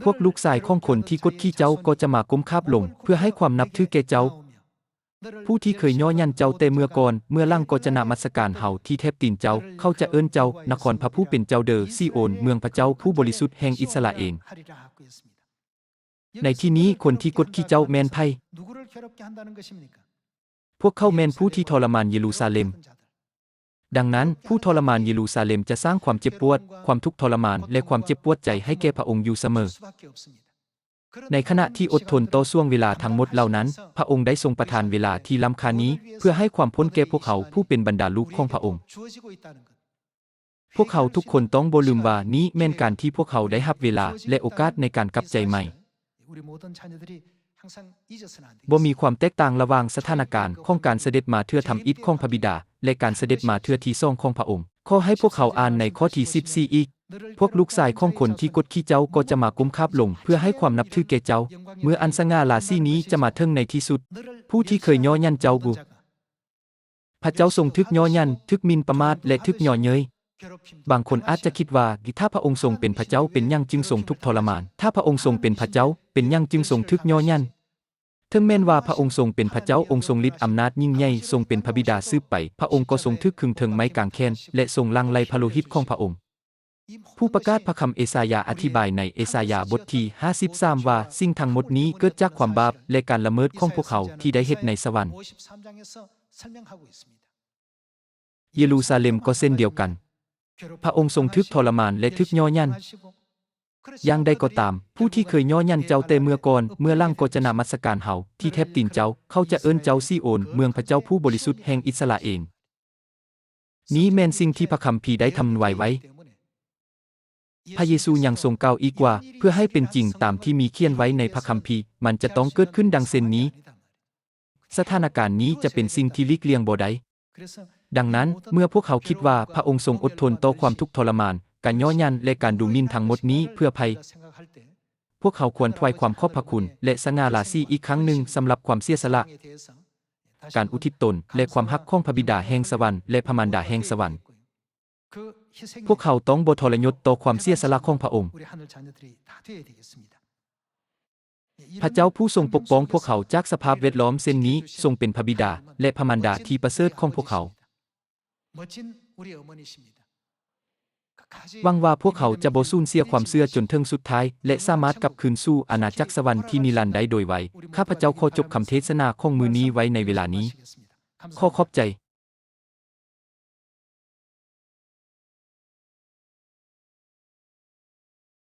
ພວກລູກຊາຍຂອງຄົນທີ່ກົດຂີ່ເຈົ້າກໍຈະມາກົ້ມຂາບລົງເພື່ອໃຫ້ຄວາມນັບຖືແກ່ເຈົ້າ. ຜູ້ທີ່ເຄີຍຍໍຢັນເຈົ້າແຕ່ເມື່ອກ່ອນ, ເມື່ອຫຼັງກໍຈະນະມັດສະການເຮົາທີ່ແທບຕີນເຈົ້າ. ເຂົາຈະເອີ້ນເຈົ້າ, ນະຄອນພະຜູ້ເປັນເຈົ້າເດີ, ຊີໂອນ, ເມືອງພະເຈົ້າຜູ້ບໍລິສຸດແຫ່ງອິດສະຣາເອນ. ໃນທີ່ນີ້ຄົນທີ່ກົດຂີ່ເຈົ້າແມ່ນໃຜ? ພວກເຂົາແມ່ນຜູ້ທີ່ທໍລະມານເຢຣູຊາເລັມ. ດັ່ງນັ້ນ, ຜູ້ທໍລະມານເຢຣູຊາເລັມຈະສ້າງຄວາມເຈັບປວດ, ຄວາມທຸກທໍລະມານ ແລະ ຄວາມເຈັບປວດໃຈໃຫ້ແກ່ພະອົງຢູ່ສະເໝີ. ໃນຂະນະທີ່ອົດທົນຕໍ່ຊ່ວງເວລາທັງໝົດເຫຼົ່ານັ້ນ, ພະອົງໄດ້ຊົງປະທານເວລາທີ່ລ້ຳຄ່ານີ້ເພື່ອໃຫ້ຄວາມພົ້ນແກ່ພວກເຮົາຜູ້ເປັນບັນດາລູກຂອງພະອົງ. ພວກເຮົາທຸກຄົນຕ້ອງບໍ່ລືມວ່ານີ້ແມ່ນການທີ່ພວກເຮົາໄດ້ຮັບເວລາ ແລະ ໂອກາດໃນການກັບໃຈໃໝ່. ບໍ່ມີຄວາມແຕກຕ່າງລະຫວ່າງສະຖານະການຂອງການສະເດັດມາເທື່ອທຳອິດຂອງພະບິດາ ແລະ ການສະເດັດມາເທື່ອທີສອງຂອງພະອົງ. ຂໍໃຫ້ພວກເຮົາອ່ານໃນຂໍ້ທີສິບສີ່ອີກ. ພວກລູກຊາຍຂອງຄົນທີ່ກົດຂີ່ເຈົ້າກໍຈະມາກົ້ມຂາບລົງເພື່ອໃຫ້ຄວາມນັບຖືແກ່ເຈົ້າ, ເມື່ອອັນສະຫງ່າລາສີນີ້ຈະມາເຖິງໃນທີ່ສຸດ. ຜູ້ທີ່ເຄີຍຍໍຍັນເຈົ້າ ພະເຈົ້າຊົງຖືກຍໍຍັນ, ຖືກໝິ່ນປະໝາດ ແລະ ຖືກເຍາະເຍີ້ຍ. ບາງຄົນອາດຈະຄິດວ່າ, ຖ້າພະອົງຊົງເປັນພະເຈົ້າ, ເປັນຫຍັງຈຶ່ງຊົງທຸກທໍລະມານ? ຖ້າພະອົງຊົງເປັນພະເຈົ້າ, ເປັນຫຍັງຈຶ່ງຊົງຖືກຍໍຍັນ? ເຖິງແມ່ນວ່າພະອົງຊົງເປັນພະເຈົ້າ, ອົງຊົງລິດອຳນາດຍິ່ງໃຫຍ່, ຊົງເປັນພະບິດາສືບໄປ, ພະອົງກໍຊົງຖືກຄຶງເທິງໄມ້ກາງແຂນ ແລະ ຊົງຫຼັ່ງໄຫຼພະໂລຫິດຂອງພະອົງ. ຜູ້ປະກາດພະຄຳເອສາຍາອະທິບາຍໃນເອສາຍາບົດທີຫ້າສິບສາມວ່າ, ສິ່ງທັງໝົດນີ້ເກີດຈາກຄວາມບາບ ແລະ ການລະເມີດຂອງພວກເຮົາທີ່ໄດ້ເຮັດໃນສະຫວັນ. ເຢຣູຊາເລັມກໍເຊັ່ນດຽວກັນ. ພະອົງຊົງຖືກທໍລະມານ ແລະ ຖືກຍໍຍັນ. ຢ່າງໃດກໍຕາມ, ຜູ້ທີ່ເຄີຍຍໍຍັນເຈົ້າແຕ່ເມື່ອກ່ອນ, ເມື່ອຫຼັງກໍຈະນະມັດສະການເຮົາທີ່ແທບຕີນເຈົ້າ. ເຂົາຈະເອີ້ນເຈົ້າຊີໂອນ, ເມືອງພະເຈົ້າຜູ້ບໍລິສຸດແຫ່ງອິດສະຣາເອນ. ນີ້ແມ່ນສິ່ງທີ່ພະຄຳພີໄດ້ທຳນາຍໄວ້. ພະເຢຊູຍັງຊົງກ່າວອີກວ່າ, ເພື່ອໃຫ້ເປັນຈິງຕາມທີ່ມີຂຽນໄວ້ໃນພະຄຳພີ, ມັນຈະຕ້ອງເກີດຂຶ້ນດັ່ງເຊັ່ນນີ້. ສະຖານະການນີ້ຈະເປັນສິ່ງທີ່ຫຼີກລ່ຽງບໍ່ໄດ້. ດັ່ງນັ້ນ, ເມື່ອພວກເຮົາຄິດວ່າພະອົງຊົງອົດທົນຕໍ່ຄວາມທຸກທໍລະມານ, ການຍໍຍັນ ແລະ ການດູໝິ່ນທັງໝົດນີ້ເພື່ອໃຜ, ພວກເຮົາຄວນຖວາຍຄວາມຂອບພະຄຸນ ແລະ ສະຫງ່າລາສີອີກຄັ້ງໜຶ່ງສຳລັບຄວາມເສຍສະຫຼະ, ການອຸທິດຕົນ ແລະ ຄວາມຮັກຂອງພະບິດາແຫ່ງສະຫວັນ ແລະ ພະມານດາແຫ່ງສະຫວັນ. ພວກເຮົາຕ້ອງບໍ່ທໍລະຍົດຕໍ່ຄວາມເສຍສະຫຼະຂອງພະອົງ. ພະເຈົ້າຜູ້ຊົງປົກປ້ອງພວກເຮົາຈາກສະພາບແວດລ້ອມເຊັ່ນນີ້ ຊົງເປັນພະບິດາ ແລະ ພະມານດາທີ່ປະເສີດຂອງພວກເຮົາ. ຫວັງວ່າພວກເຮົາຈະບໍ່ສູນເສຍຄວາມເຊື່ອຈົນເຖິງສຸດທ້າຍ ແລະ ສາມາດກັບຄືນສູ່ອານາຈັກສະຫວັນທີ່ນິລັນໄດ້ໂດຍໄວ. ຂ້າພະເຈົ້າຂໍຈົບຄຳເທດສະໜາຂອງມື້ນີ້ໄວ້ໃນເວລານີ້. ຂໍຂອບໃຈ.